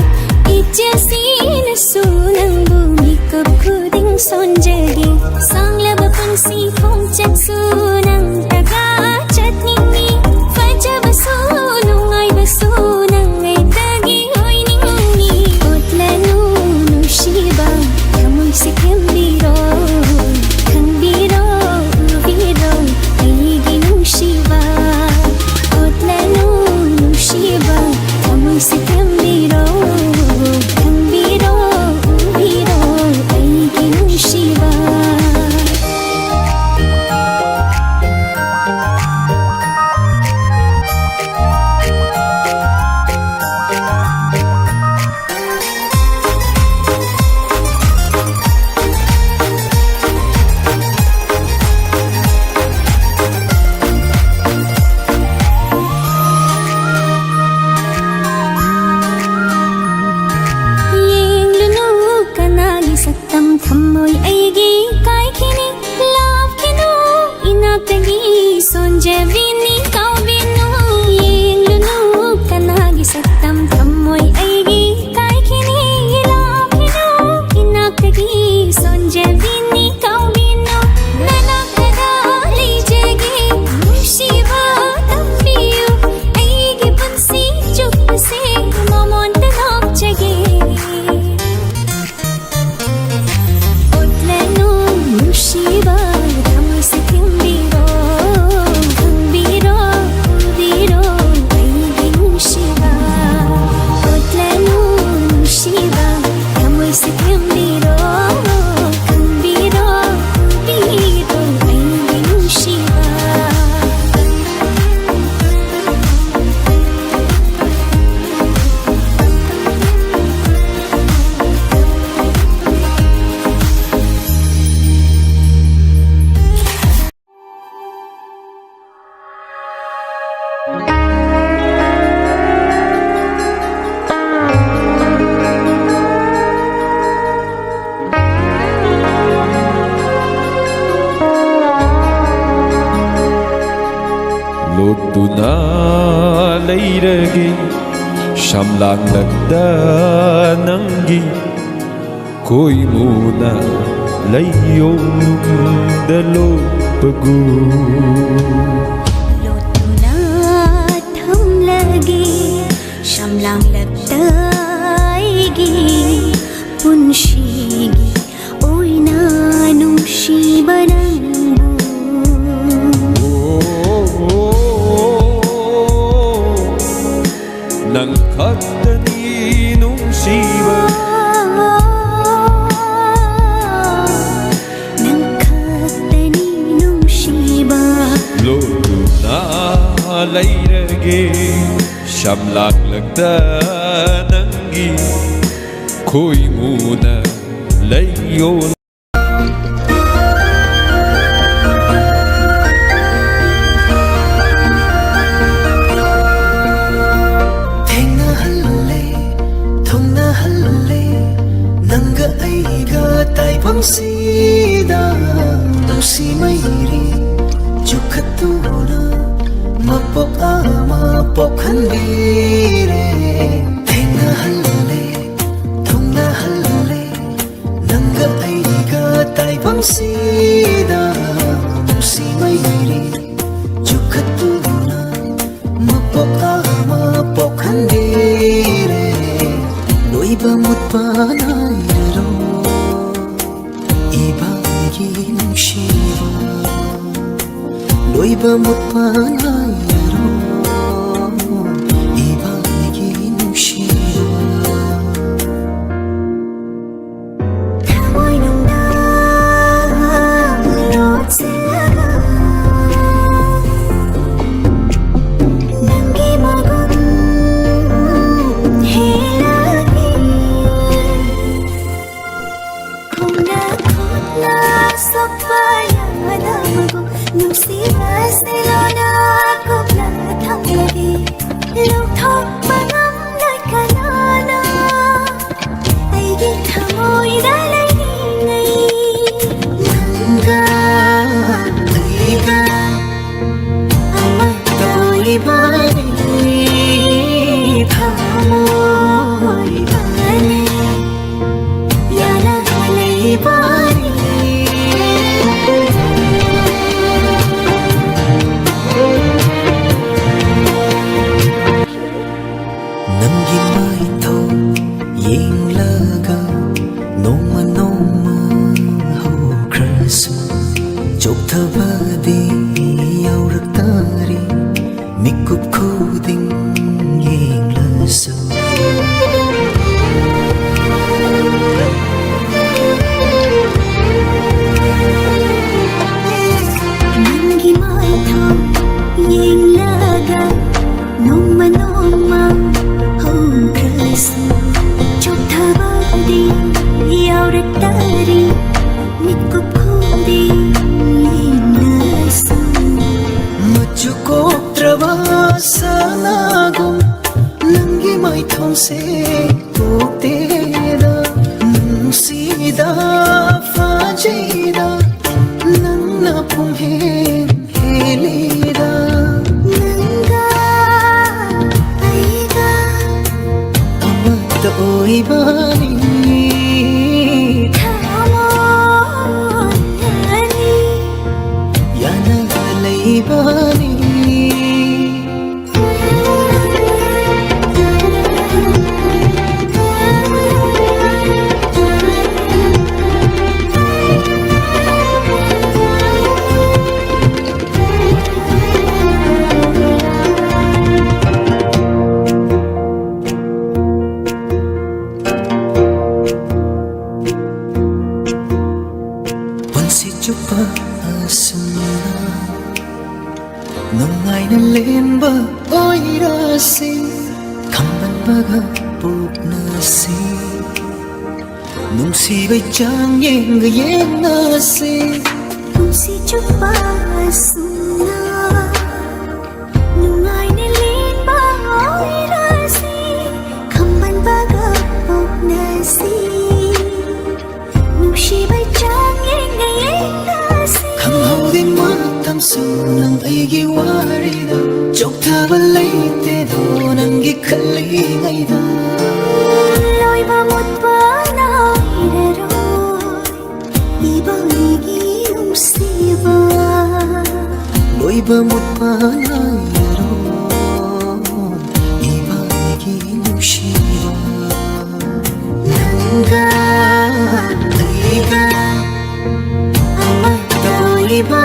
ꯏꯆꯤꯜꯁꯤꯅꯁꯨ ꯅꯪꯕꯨ ꯃꯤꯀꯨꯞ ꯈꯨꯗꯤꯡ ꯁꯣꯟꯖꯔꯤ꯫ ꯁꯥꯡꯂꯕ ꯄꯨꯟꯁꯤ ꯈꯣꯡꯆꯠꯁꯨ ꯅꯪꯇꯒ ꯆꯠꯅꯤꯡꯉꯤ꯫ ꯐꯖꯕꯁꯨ ꯅꯨꯡꯉꯥꯏꯕꯁꯨ ꯅꯪ ꯑꯩꯇꯒꯤ ꯑꯣꯏꯅꯤꯡꯉꯤ꯫ ꯑꯣꯠꯂꯅꯨ ꯅꯨꯡꯁꯤꯕ ꯊꯃꯣꯏꯁꯦ ꯊꯦꯝꯕꯤꯔꯣ꯫ ꯈꯪꯕꯤꯔꯣ, ꯎꯕꯤꯔꯣ ꯑꯩꯒꯤ ꯅꯨꯡꯁꯤꯕ꯫ ꯑꯣꯠꯂꯅꯨ ꯂꯩꯔꯒꯦ ꯁꯝꯂꯥꯡꯂꯛꯇ ꯅꯪꯒꯤ ꯈꯣꯏꯃꯨꯅ ꯂꯩꯌꯣꯡꯅꯨꯡꯗ ꯂꯣꯠꯄꯒꯨ꯫ ꯂꯣꯠꯇꯨꯅ ꯊꯝꯂꯒꯦ ꯁꯝꯂꯥꯡꯂꯛꯇ ꯑꯩꯒꯤ ꯄꯨꯟꯁꯤꯒꯤ ꯑꯣꯏꯅ ꯅꯨꯡꯁꯤꯕ ꯅꯪꯕꯨ꯫ ꯅꯪ ꯈꯛꯇꯅꯤ ꯅꯨꯡꯁꯤꯕ꯫ ꯅꯪ ꯈꯛꯇꯅꯤ ꯅꯨꯡꯁꯤꯕ꯫ ꯂꯣꯠꯇꯨꯅ ꯂꯩꯔꯒꯦ ꯁꯝꯂꯥꯡꯂꯛꯇ ꯅꯪꯒꯤ ꯈꯣꯏꯃꯨꯅ ꯂꯩꯌꯣ꯫ ꯊꯦꯡꯅꯍꯜꯂꯦ, ꯊꯨꯡꯅꯍꯜꯂꯦ, ꯅꯪꯒ ꯑꯩꯒ ꯇꯥꯏꯕꯪꯁꯤꯗ ꯅꯨꯡꯁꯤ ꯃꯩꯔꯤ ꯆꯨꯈꯠꯇꯨꯅ ꯃꯄꯣꯛ ꯑꯃ ꯄꯣꯛꯍꯟꯕꯤꯔꯦ꯫ ꯊꯦꯡꯅꯍꯜꯂꯦ, ꯊꯨꯡꯅꯍꯜꯂꯦ, ꯅꯪꯒ ꯑꯩꯒ ꯇꯥꯏꯕꯪꯁꯤꯗ ꯅꯨꯡꯁꯤ ꯃꯩꯔꯤ ꯆꯨꯈꯠꯇꯨꯅ ꯃꯄꯣꯛ ꯑꯃ ꯄꯣꯛꯍꯟꯕꯤꯔꯦ꯫ ꯂꯣꯏꯕ ꯃꯨꯠꯄ ꯅꯥꯏꯔꯔꯣ ꯏꯕꯥꯅꯤꯒꯤ ꯅꯨꯡꯁꯤꯕ꯫ ꯂꯣꯏꯕ ꯃꯨꯠꯄ ꯅꯥꯏꯔꯔꯣ ꯏꯕꯥꯅꯤꯒꯤ ꯅꯨꯡꯁꯤꯕ꯫ ꯊꯃꯣꯏꯅꯨꯡꯗ ꯂꯣꯠꯁꯤꯜꯂꯒ ꯅꯪꯒꯤ ꯃꯒꯨꯟ ꯍꯦꯜꯂꯒꯦ꯫ ꯈꯣꯡꯅ ꯈꯨꯠꯅ ꯁꯣꯛꯄ ꯌꯥꯗꯕꯒꯨꯝ ꯅꯨꯡꯁꯤꯕꯁꯦ ꯂꯣꯟꯅ ꯊꯕꯗꯤ ꯌꯥꯎꯔꯛꯇꯔꯤ, ꯃꯤꯀꯨꯞ ꯈꯨꯗꯤꯡ ꯌꯦꯡꯂꯁꯨ꯫ ꯅꯪꯒꯤ ꯃꯥꯏꯊꯣꯡ ꯌꯦꯡꯂꯒ ꯅꯣꯡꯃ ꯅꯣꯡꯃ ꯍꯧꯈ꯭ꯔꯁꯨ, ꯆꯣꯛꯊꯕꯗꯤ ꯌꯥꯎꯔꯛꯇꯔꯤ, ꯃꯤꯀꯨꯞ ꯈꯨꯗꯤꯡ ꯌꯦꯡꯂꯁꯨ꯫ ꯃꯆꯨ ꯀꯣꯛꯇ꯭ꯔꯕ ꯁꯅꯥꯒꯨꯝ ꯅꯪꯒꯤ ꯃꯥꯏꯊꯣꯡꯁꯦ ꯀꯣꯛꯇꯦꯗ, ꯅꯨꯡꯁꯤꯗ, ꯐꯖꯩꯗ, ꯅꯪꯅ ꯄꯨꯝꯍꯦꯟ ꯍꯦꯜꯂꯤꯗ꯫ ꯅꯪꯒ ꯑꯩꯒ ꯑꯃꯠꯇ ꯑꯣꯏꯕꯅꯤ꯫ ꯊꯃꯣꯏ ꯑꯅꯤ ꯌꯥꯅꯅ ꯂꯩꯕꯅꯤ꯫ ꯄꯨꯟꯁꯤ ꯆꯨꯞꯄ ꯑꯁꯨꯝꯅ ꯅꯨꯡꯉꯥꯏꯅ ꯂꯦꯟꯕ ꯑꯣꯏꯔꯁꯤ, ꯈꯝꯕꯟꯕꯒ ꯄꯣꯛꯅꯁꯤ, ꯅꯨꯡꯁꯤꯕꯩ ꯆꯥꯡ ꯌꯦꯡꯒ ꯌꯦꯡꯅꯁꯤ꯫ ꯄꯨꯟꯁꯤ ꯆꯨꯞꯄ ꯑꯁꯨꯝꯅ ꯅꯨꯡꯉꯥꯏꯅ ꯂꯦꯟꯕ ꯑꯣꯏꯔꯁꯤ, ꯈꯝꯕꯟꯕꯒ ꯄꯣꯛꯅꯁꯤ, ꯅꯨꯡꯁꯤꯕꯩ ꯆꯥꯡ ꯌꯦꯡꯅ ꯌꯦꯡꯅꯁꯤ꯫ ꯈꯪꯍꯧꯗꯦ ꯃꯇꯝꯁꯨ ꯅꯪ ꯑꯩꯒꯤ ꯋꯥꯔꯤꯗ, ꯆꯣꯛꯊꯕ ꯂꯩꯇꯦꯗꯣ ꯅꯪꯒꯤ ꯈꯜꯂꯤꯉꯩꯗ꯫ ꯂꯣꯏꯕ ꯃꯨꯠꯄ ꯅꯥꯏꯔꯔꯣꯏ ꯏꯕꯥꯅꯤꯒꯤ ꯅꯨꯡꯁꯤꯕ꯫ ꯂꯣꯏꯕ ꯃꯨꯠꯄ ꯅꯥꯏꯔꯔꯣꯏ ꯏꯕꯥꯅꯤꯒꯤ ꯅꯨꯡꯁꯤꯕ꯫ ꯅꯪꯒ ꯑꯩꯒ ꯑꯃꯠꯇ ꯑꯣꯏꯕ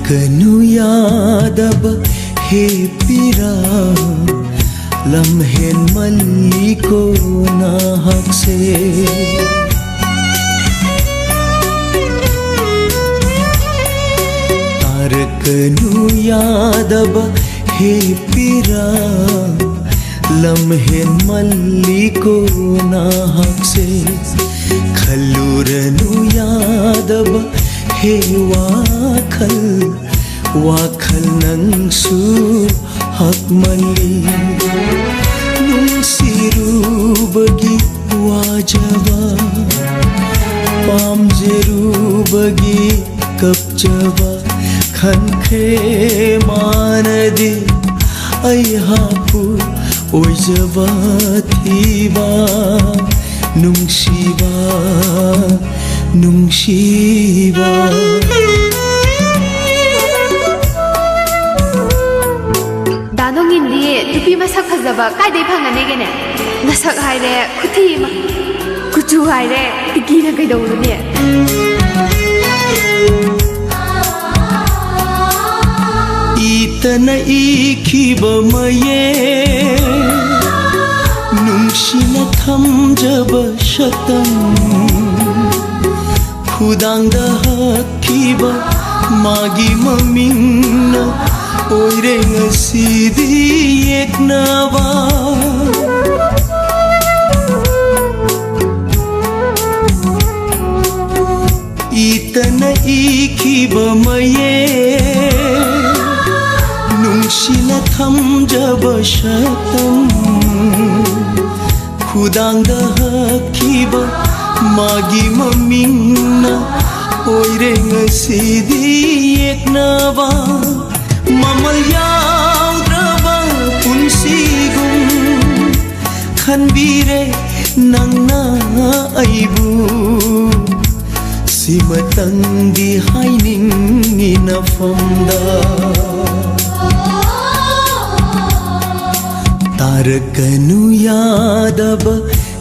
ꯀꯅꯨ ꯌꯥꯗꯕ ꯍꯦꯞꯄꯤꯔꯥ, ꯂꯝꯍꯦꯟꯃꯜꯂꯤꯀꯣ ꯅꯍꯥꯛꯁꯦ꯫ ꯇꯥꯔꯛꯀꯅꯨ ꯌꯥꯗꯕ ꯍꯦꯞꯄꯤꯔꯥ, ꯂꯝꯍꯦꯟꯃꯜꯂꯤꯀꯣ ꯅꯍꯥꯛꯁꯦ꯫ ꯈꯜꯂꯨꯔꯅꯨ ꯌꯥꯗꯕ ꯍꯦ ꯋꯥꯈꯜ, ꯋꯥꯈꯜ ꯅꯪꯁꯨ ꯍꯛꯃꯜꯂꯤ꯫ ꯅꯨꯡꯁꯤꯔꯨꯕꯒꯤ ꯋꯥꯖꯕ, ꯄꯥꯝꯖꯔꯨꯕꯒꯤ ꯀꯞꯆꯕ, ꯈꯟꯈ꯭ꯔꯦ ꯃꯥꯅꯗꯤ ꯑꯩꯍꯥꯛꯄꯨ ꯑꯣꯏꯖꯕ ꯊꯤꯕ꯫ ꯅꯨꯡꯁꯤꯕ, ꯅꯨꯡꯁꯤꯕ꯫ ꯗꯥ ꯅꯣꯡꯏꯟꯗꯤ ꯅꯨꯄꯤ ꯃꯁꯛ ꯐꯖꯕ ꯀꯥꯏꯗꯩ ꯐꯪꯒꯅꯤꯒꯦꯅꯦ? ꯅꯁꯛ ꯍꯥꯏꯔꯦ ꯈꯨꯊꯤ ꯑꯃ, ꯀꯨꯆꯨ ꯍꯥꯏꯔꯦ ꯇꯤꯀꯤꯅ ꯀꯩꯗꯧꯔꯨꯅꯤ? ꯏꯇꯅ ꯏꯈꯤꯕ ꯃꯌꯦꯛ, ꯅꯨꯡꯁꯤꯅ ꯊꯝꯖꯕ ꯁꯛꯇꯝ, ꯈꯨꯗꯥꯡꯗ ꯍꯛꯈꯤꯕ ꯃꯥꯒꯤ ꯃꯃꯤꯡꯅ ꯑꯣꯏꯔꯦ ꯉꯁꯤꯗꯤ ꯌꯦꯛꯅꯕ꯫ ꯏꯇꯅ ꯏꯈꯤꯕ ꯃꯌꯦꯛ, ꯅꯨꯡꯁꯤꯅ ꯊꯝꯖꯕ ꯁꯛꯇꯝ, ꯈꯨꯗꯥꯡꯗ ꯍꯛꯈꯤꯕ ꯃꯥꯒꯤ ꯃꯃꯤꯡꯅ ꯑꯣꯏꯔꯦ ꯉꯁꯤꯗꯤ ꯌꯦꯛꯅꯕ꯫ ꯃꯃꯜ ꯌꯥꯎꯗ꯭ꯔꯕ ꯄꯨꯟꯁꯤꯒꯨꯝ ꯈꯟꯕꯤꯔꯦ ꯅꯪꯅ ꯑꯩꯕꯨ꯫ ꯁꯤꯃꯇꯪꯗꯤ ꯍꯥꯏꯅꯤꯡꯉꯤ ꯅꯐꯝꯗ, ꯇꯥꯔꯛꯀꯅꯨ ꯌꯥꯗꯕ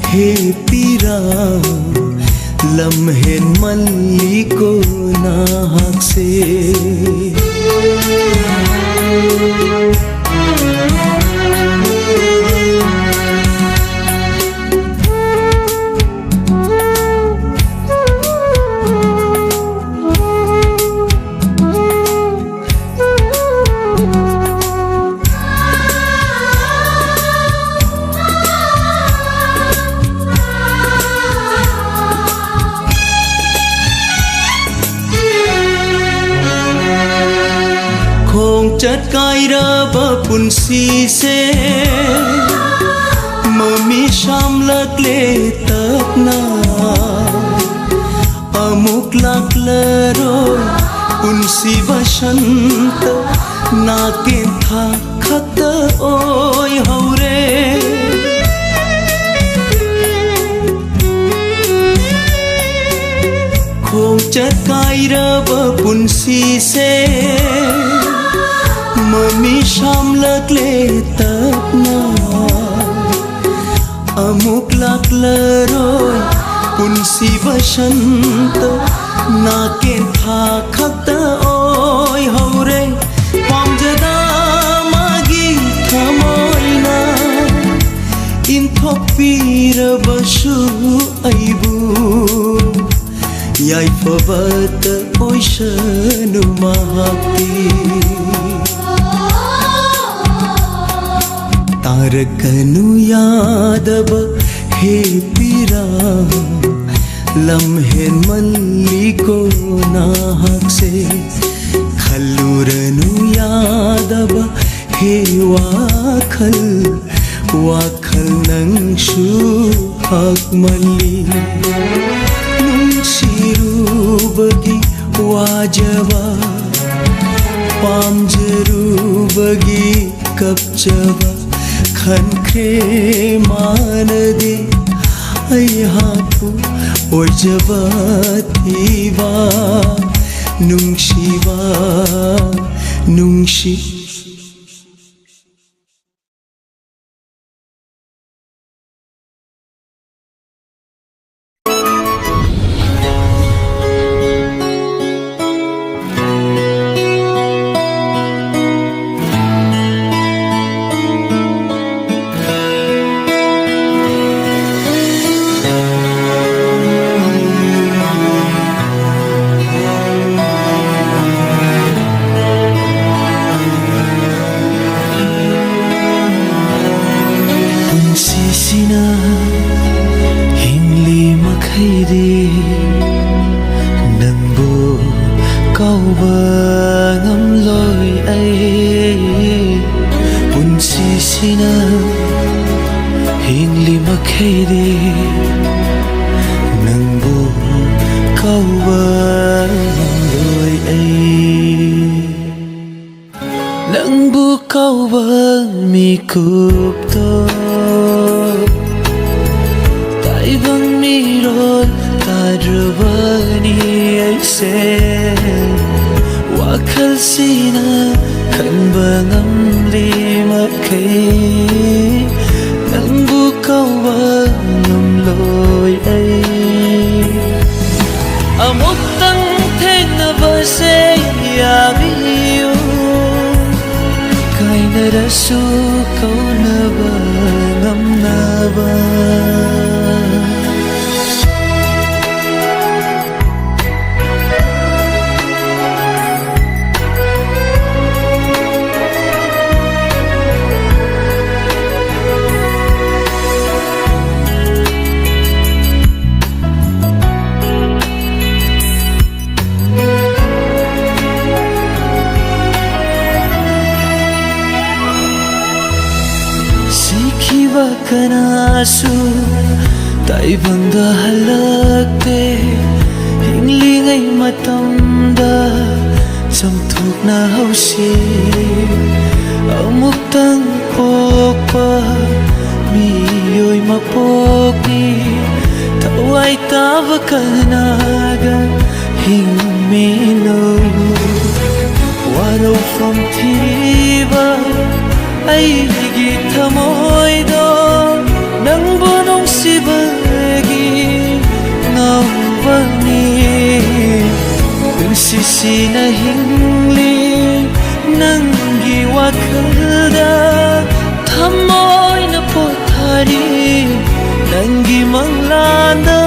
ꯍꯦꯞꯄꯤꯔꯥ, ꯂꯝꯍꯦꯟꯃꯜꯂꯤꯀꯣ ꯅꯍꯥꯛꯁꯦ꯫ ꯈꯣꯡꯆꯠ ꯀꯥꯏꯔꯕ ꯄꯨꯟꯁꯤꯁꯦ ꯃꯃꯤ ꯁꯥꯝꯂꯛꯂꯦ ꯇꯞꯅ꯫ ꯑꯃꯨꯛ ꯂꯥꯛꯂꯔꯣꯏ ꯄꯨꯟꯁꯤ ꯕꯁꯟꯇ, ꯅꯥꯀꯦꯟꯊꯥ ꯈꯛꯇ ꯑꯣꯏꯍꯧꯔꯦ꯫ ꯈꯣꯡꯆꯠ ꯀꯥꯏꯔꯕ ꯄꯨꯟꯁꯤꯁꯦ ꯃꯃꯤ ꯁꯥꯝꯂꯛꯂꯦ ꯇꯞꯅ꯫ ꯑꯃꯨꯛ ꯂꯥꯛꯂꯔꯣꯏ ꯄꯨꯟꯁꯤ ꯕꯁꯟꯇ, ꯅꯥꯀꯦꯟꯊꯥ ꯈꯛꯇ ꯑꯣꯏꯍꯧꯔꯦ꯫ ꯄꯥꯝꯖꯗ ꯃꯥꯒꯤ ꯊꯃꯣꯏꯅ ꯏꯟꯊꯣꯛꯄꯤꯔꯕꯁꯨ ꯑꯩꯕꯨ ꯌꯥꯏꯐꯕꯇ ꯑꯣꯏꯁꯅꯨ ꯃꯍꯥꯛꯇꯤ꯫ ꯇꯥꯔꯛꯀꯅꯨ ꯌꯥꯗꯕ ꯍꯦ ꯄꯤꯔꯥ, ꯂꯝ ꯍꯦꯟꯃꯜꯂꯤꯀꯣ ꯅꯍꯥꯛꯁꯦ꯫ ꯈꯜꯂꯨꯔꯅꯨ ꯌꯥꯗꯕ ꯍꯦ ꯋꯥꯈꯜ, ꯋꯥꯈꯜ ꯅꯪꯁꯨ ꯍꯛꯃꯜꯂꯤ꯫ ꯅꯨꯡꯁꯤꯔꯨꯕꯒꯤ ꯋꯥꯖꯕ, ꯄꯥꯝꯖꯔꯨꯕꯒꯤ ꯀꯞꯆꯕ, ꯈꯟꯈ꯭ꯔꯦ ꯃꯥꯅꯗꯤ ꯑꯩꯍꯥꯛꯄꯨ ꯑꯣꯏꯖꯕ ꯊꯤꯕ, ꯅꯨꯡꯁꯤꯕ, ꯅꯨꯡꯁꯤ꯫ ꯀꯥꯎꯕ ꯉꯝꯂꯣꯏ ꯑꯩ, ꯄꯨꯟꯁꯤꯁꯤꯅ ꯍꯤꯡꯂꯤ ꯃꯈꯩꯗꯤ ꯅꯪꯕꯨ ꯀꯥꯎꯕ ꯉꯝꯂꯣꯏ ꯑꯩ꯫ ꯅꯪꯕꯨ ꯀꯥꯎꯕ ꯃꯤꯀꯨꯞꯇꯣ ꯇꯥꯏꯕꯪ ꯃꯤꯔꯣꯜ ꯇꯥꯗ꯭ꯔꯕꯅꯤ ꯑꯩꯁꯦ꯫ ꯋꯥꯈꯜꯁꯤꯅ ꯈꯟꯕ ꯉꯝꯂꯤ ꯃꯈꯩ ꯅꯪꯕꯨ ꯀꯥꯎꯕ ꯉꯝꯂꯣꯏ ꯑꯩ꯫ ꯑꯃꯨꯛꯇꯪ ꯊꯦꯡꯅꯕꯁꯦ ꯌꯥꯕꯤꯌꯨ, ꯀꯥꯏꯅꯔꯁꯨ ꯀꯧꯅꯕ ꯉꯝꯅꯕ꯫ ꯁꯤꯈꯤꯕ ꯀꯅꯥꯁꯨ ꯇꯥꯏꯕꯪꯗ ꯍꯜꯂꯛꯇꯦ꯫ ꯍꯤꯡꯂꯤꯉꯩ ꯃꯇꯝꯗ ꯆꯝꯊꯣꯛꯅ ꯍꯧꯁꯤ꯫ ꯑꯃꯨꯛꯇꯪ ꯄꯣꯛꯄ ꯃꯤꯑꯣꯏ ꯃꯄꯣꯛꯅꯤ꯫ ꯊꯋꯥꯏ ꯇꯥꯕ ꯀꯅꯥꯒ ꯍꯤꯡꯃꯤꯟꯅꯣ꯫ ꯋꯥꯔꯧꯐꯝ ꯊꯤꯕ ꯑꯩꯒꯤ ꯊꯃꯣꯏꯗꯣ ꯅꯪꯕꯨ ꯅꯨꯡꯁꯤꯕꯒꯤ ꯉꯥꯎꯕꯅꯤ꯫ ꯄꯨꯟꯁꯤꯁꯤꯅ ꯍꯤꯡꯂꯤ ꯅꯪꯒꯤ ꯋꯥꯈꯜꯗ, ꯊꯃꯣꯏꯅ ꯄꯣꯊꯥꯔꯤ ꯅꯪꯒꯤ ꯃꯪꯂꯥꯟꯗ꯫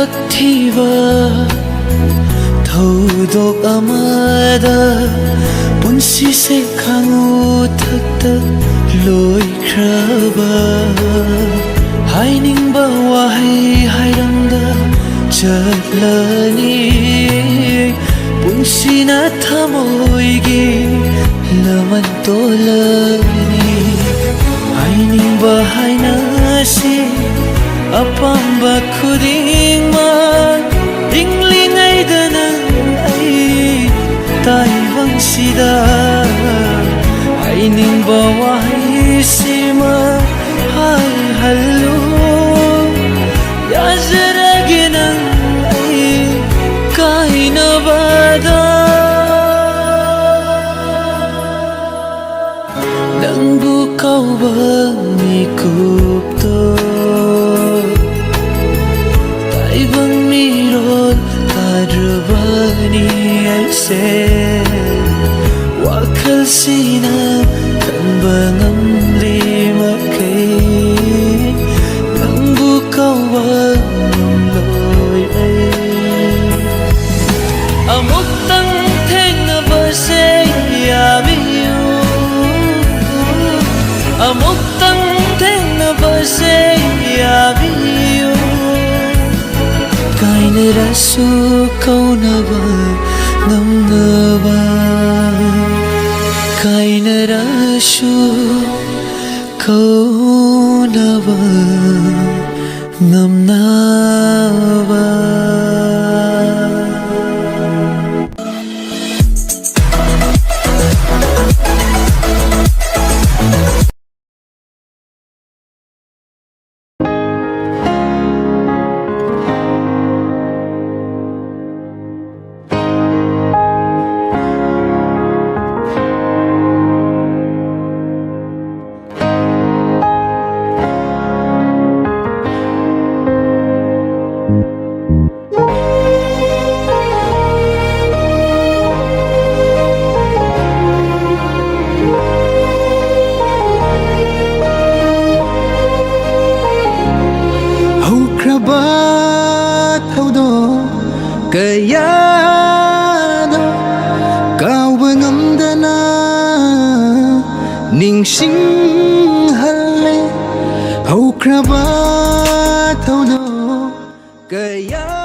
ꯊꯤꯕ ꯊꯧꯗꯣꯛ ꯑꯃꯗ ꯄꯨꯟꯁꯤꯁꯦ ꯈꯥꯡꯉꯨ ꯊꯛꯇ ꯂꯣꯏꯈ꯭ꯔꯕ꯫ ꯍꯥꯏꯅꯤꯡꯕ ꯋꯥꯍꯩ ꯍꯥꯏꯔꯝꯗ ꯆꯠꯂꯅꯤ꯫ ꯄꯨꯟꯁꯤꯅ ꯊꯃꯣꯏꯒꯤ ꯂꯃꯟ ꯇꯣꯜꯂꯅꯤ꯫ ꯍꯥꯏꯅꯤꯡꯕ ꯍꯥꯏꯅꯁꯤ, ꯑꯄꯥꯝꯕ ꯈꯨꯗꯤꯡꯃꯛ ꯍꯤꯡꯂꯤꯉꯩꯗ ꯅꯪ ꯑꯩ ꯇꯥꯏꯕꯪꯁꯤꯗ ꯍꯥꯏꯅꯤꯡꯕ ꯋꯥꯍꯩꯁꯤꯃ ꯍꯥꯏꯍꯜꯂꯨ꯫ ꯌꯥꯖꯔꯒꯦ ꯅꯪ ꯑꯩ ꯀꯥꯏꯅꯕꯗ꯫ ꯅꯪꯕꯨ ꯀꯧꯕ ꯃꯤꯀꯨꯞꯇꯣ ꯇꯥꯏꯕꯪ ꯃꯤꯔꯣꯜ ꯇꯥꯗ꯭ꯔꯕꯅꯤ ꯑꯩꯁꯦ꯫ ꯋꯥꯈꯜꯁꯤꯅ ꯈꯟꯕ ꯉꯝꯂꯤ ꯃꯈꯩ ꯅꯪꯕꯨ ꯀꯧꯕ ꯉꯝꯂꯣꯏ ꯑꯩ꯫ ꯑꯃꯨꯛꯇꯪ ꯊꯦꯡꯅꯕꯁꯦ ꯌꯥꯕꯤꯌꯨ꯫ ꯑꯃꯨꯛꯇꯪ ꯊꯦꯡꯅꯕꯁꯦ ꯌꯥꯕꯤꯌꯨ꯫ ꯀꯥꯏꯅꯔꯁꯨ ꯀꯧꯅꯕ ꯉꯝꯅꯕ꯫ ꯀꯥꯏꯅꯔꯁꯨ ꯀꯧꯅꯕ ꯉꯝꯅꯕ꯫ ꯅꯤꯡꯁꯤꯡꯍꯜꯂꯦ ꯍꯧꯈ꯭ꯔꯕ ꯊꯧꯗꯣꯛ ꯀꯌꯥ꯫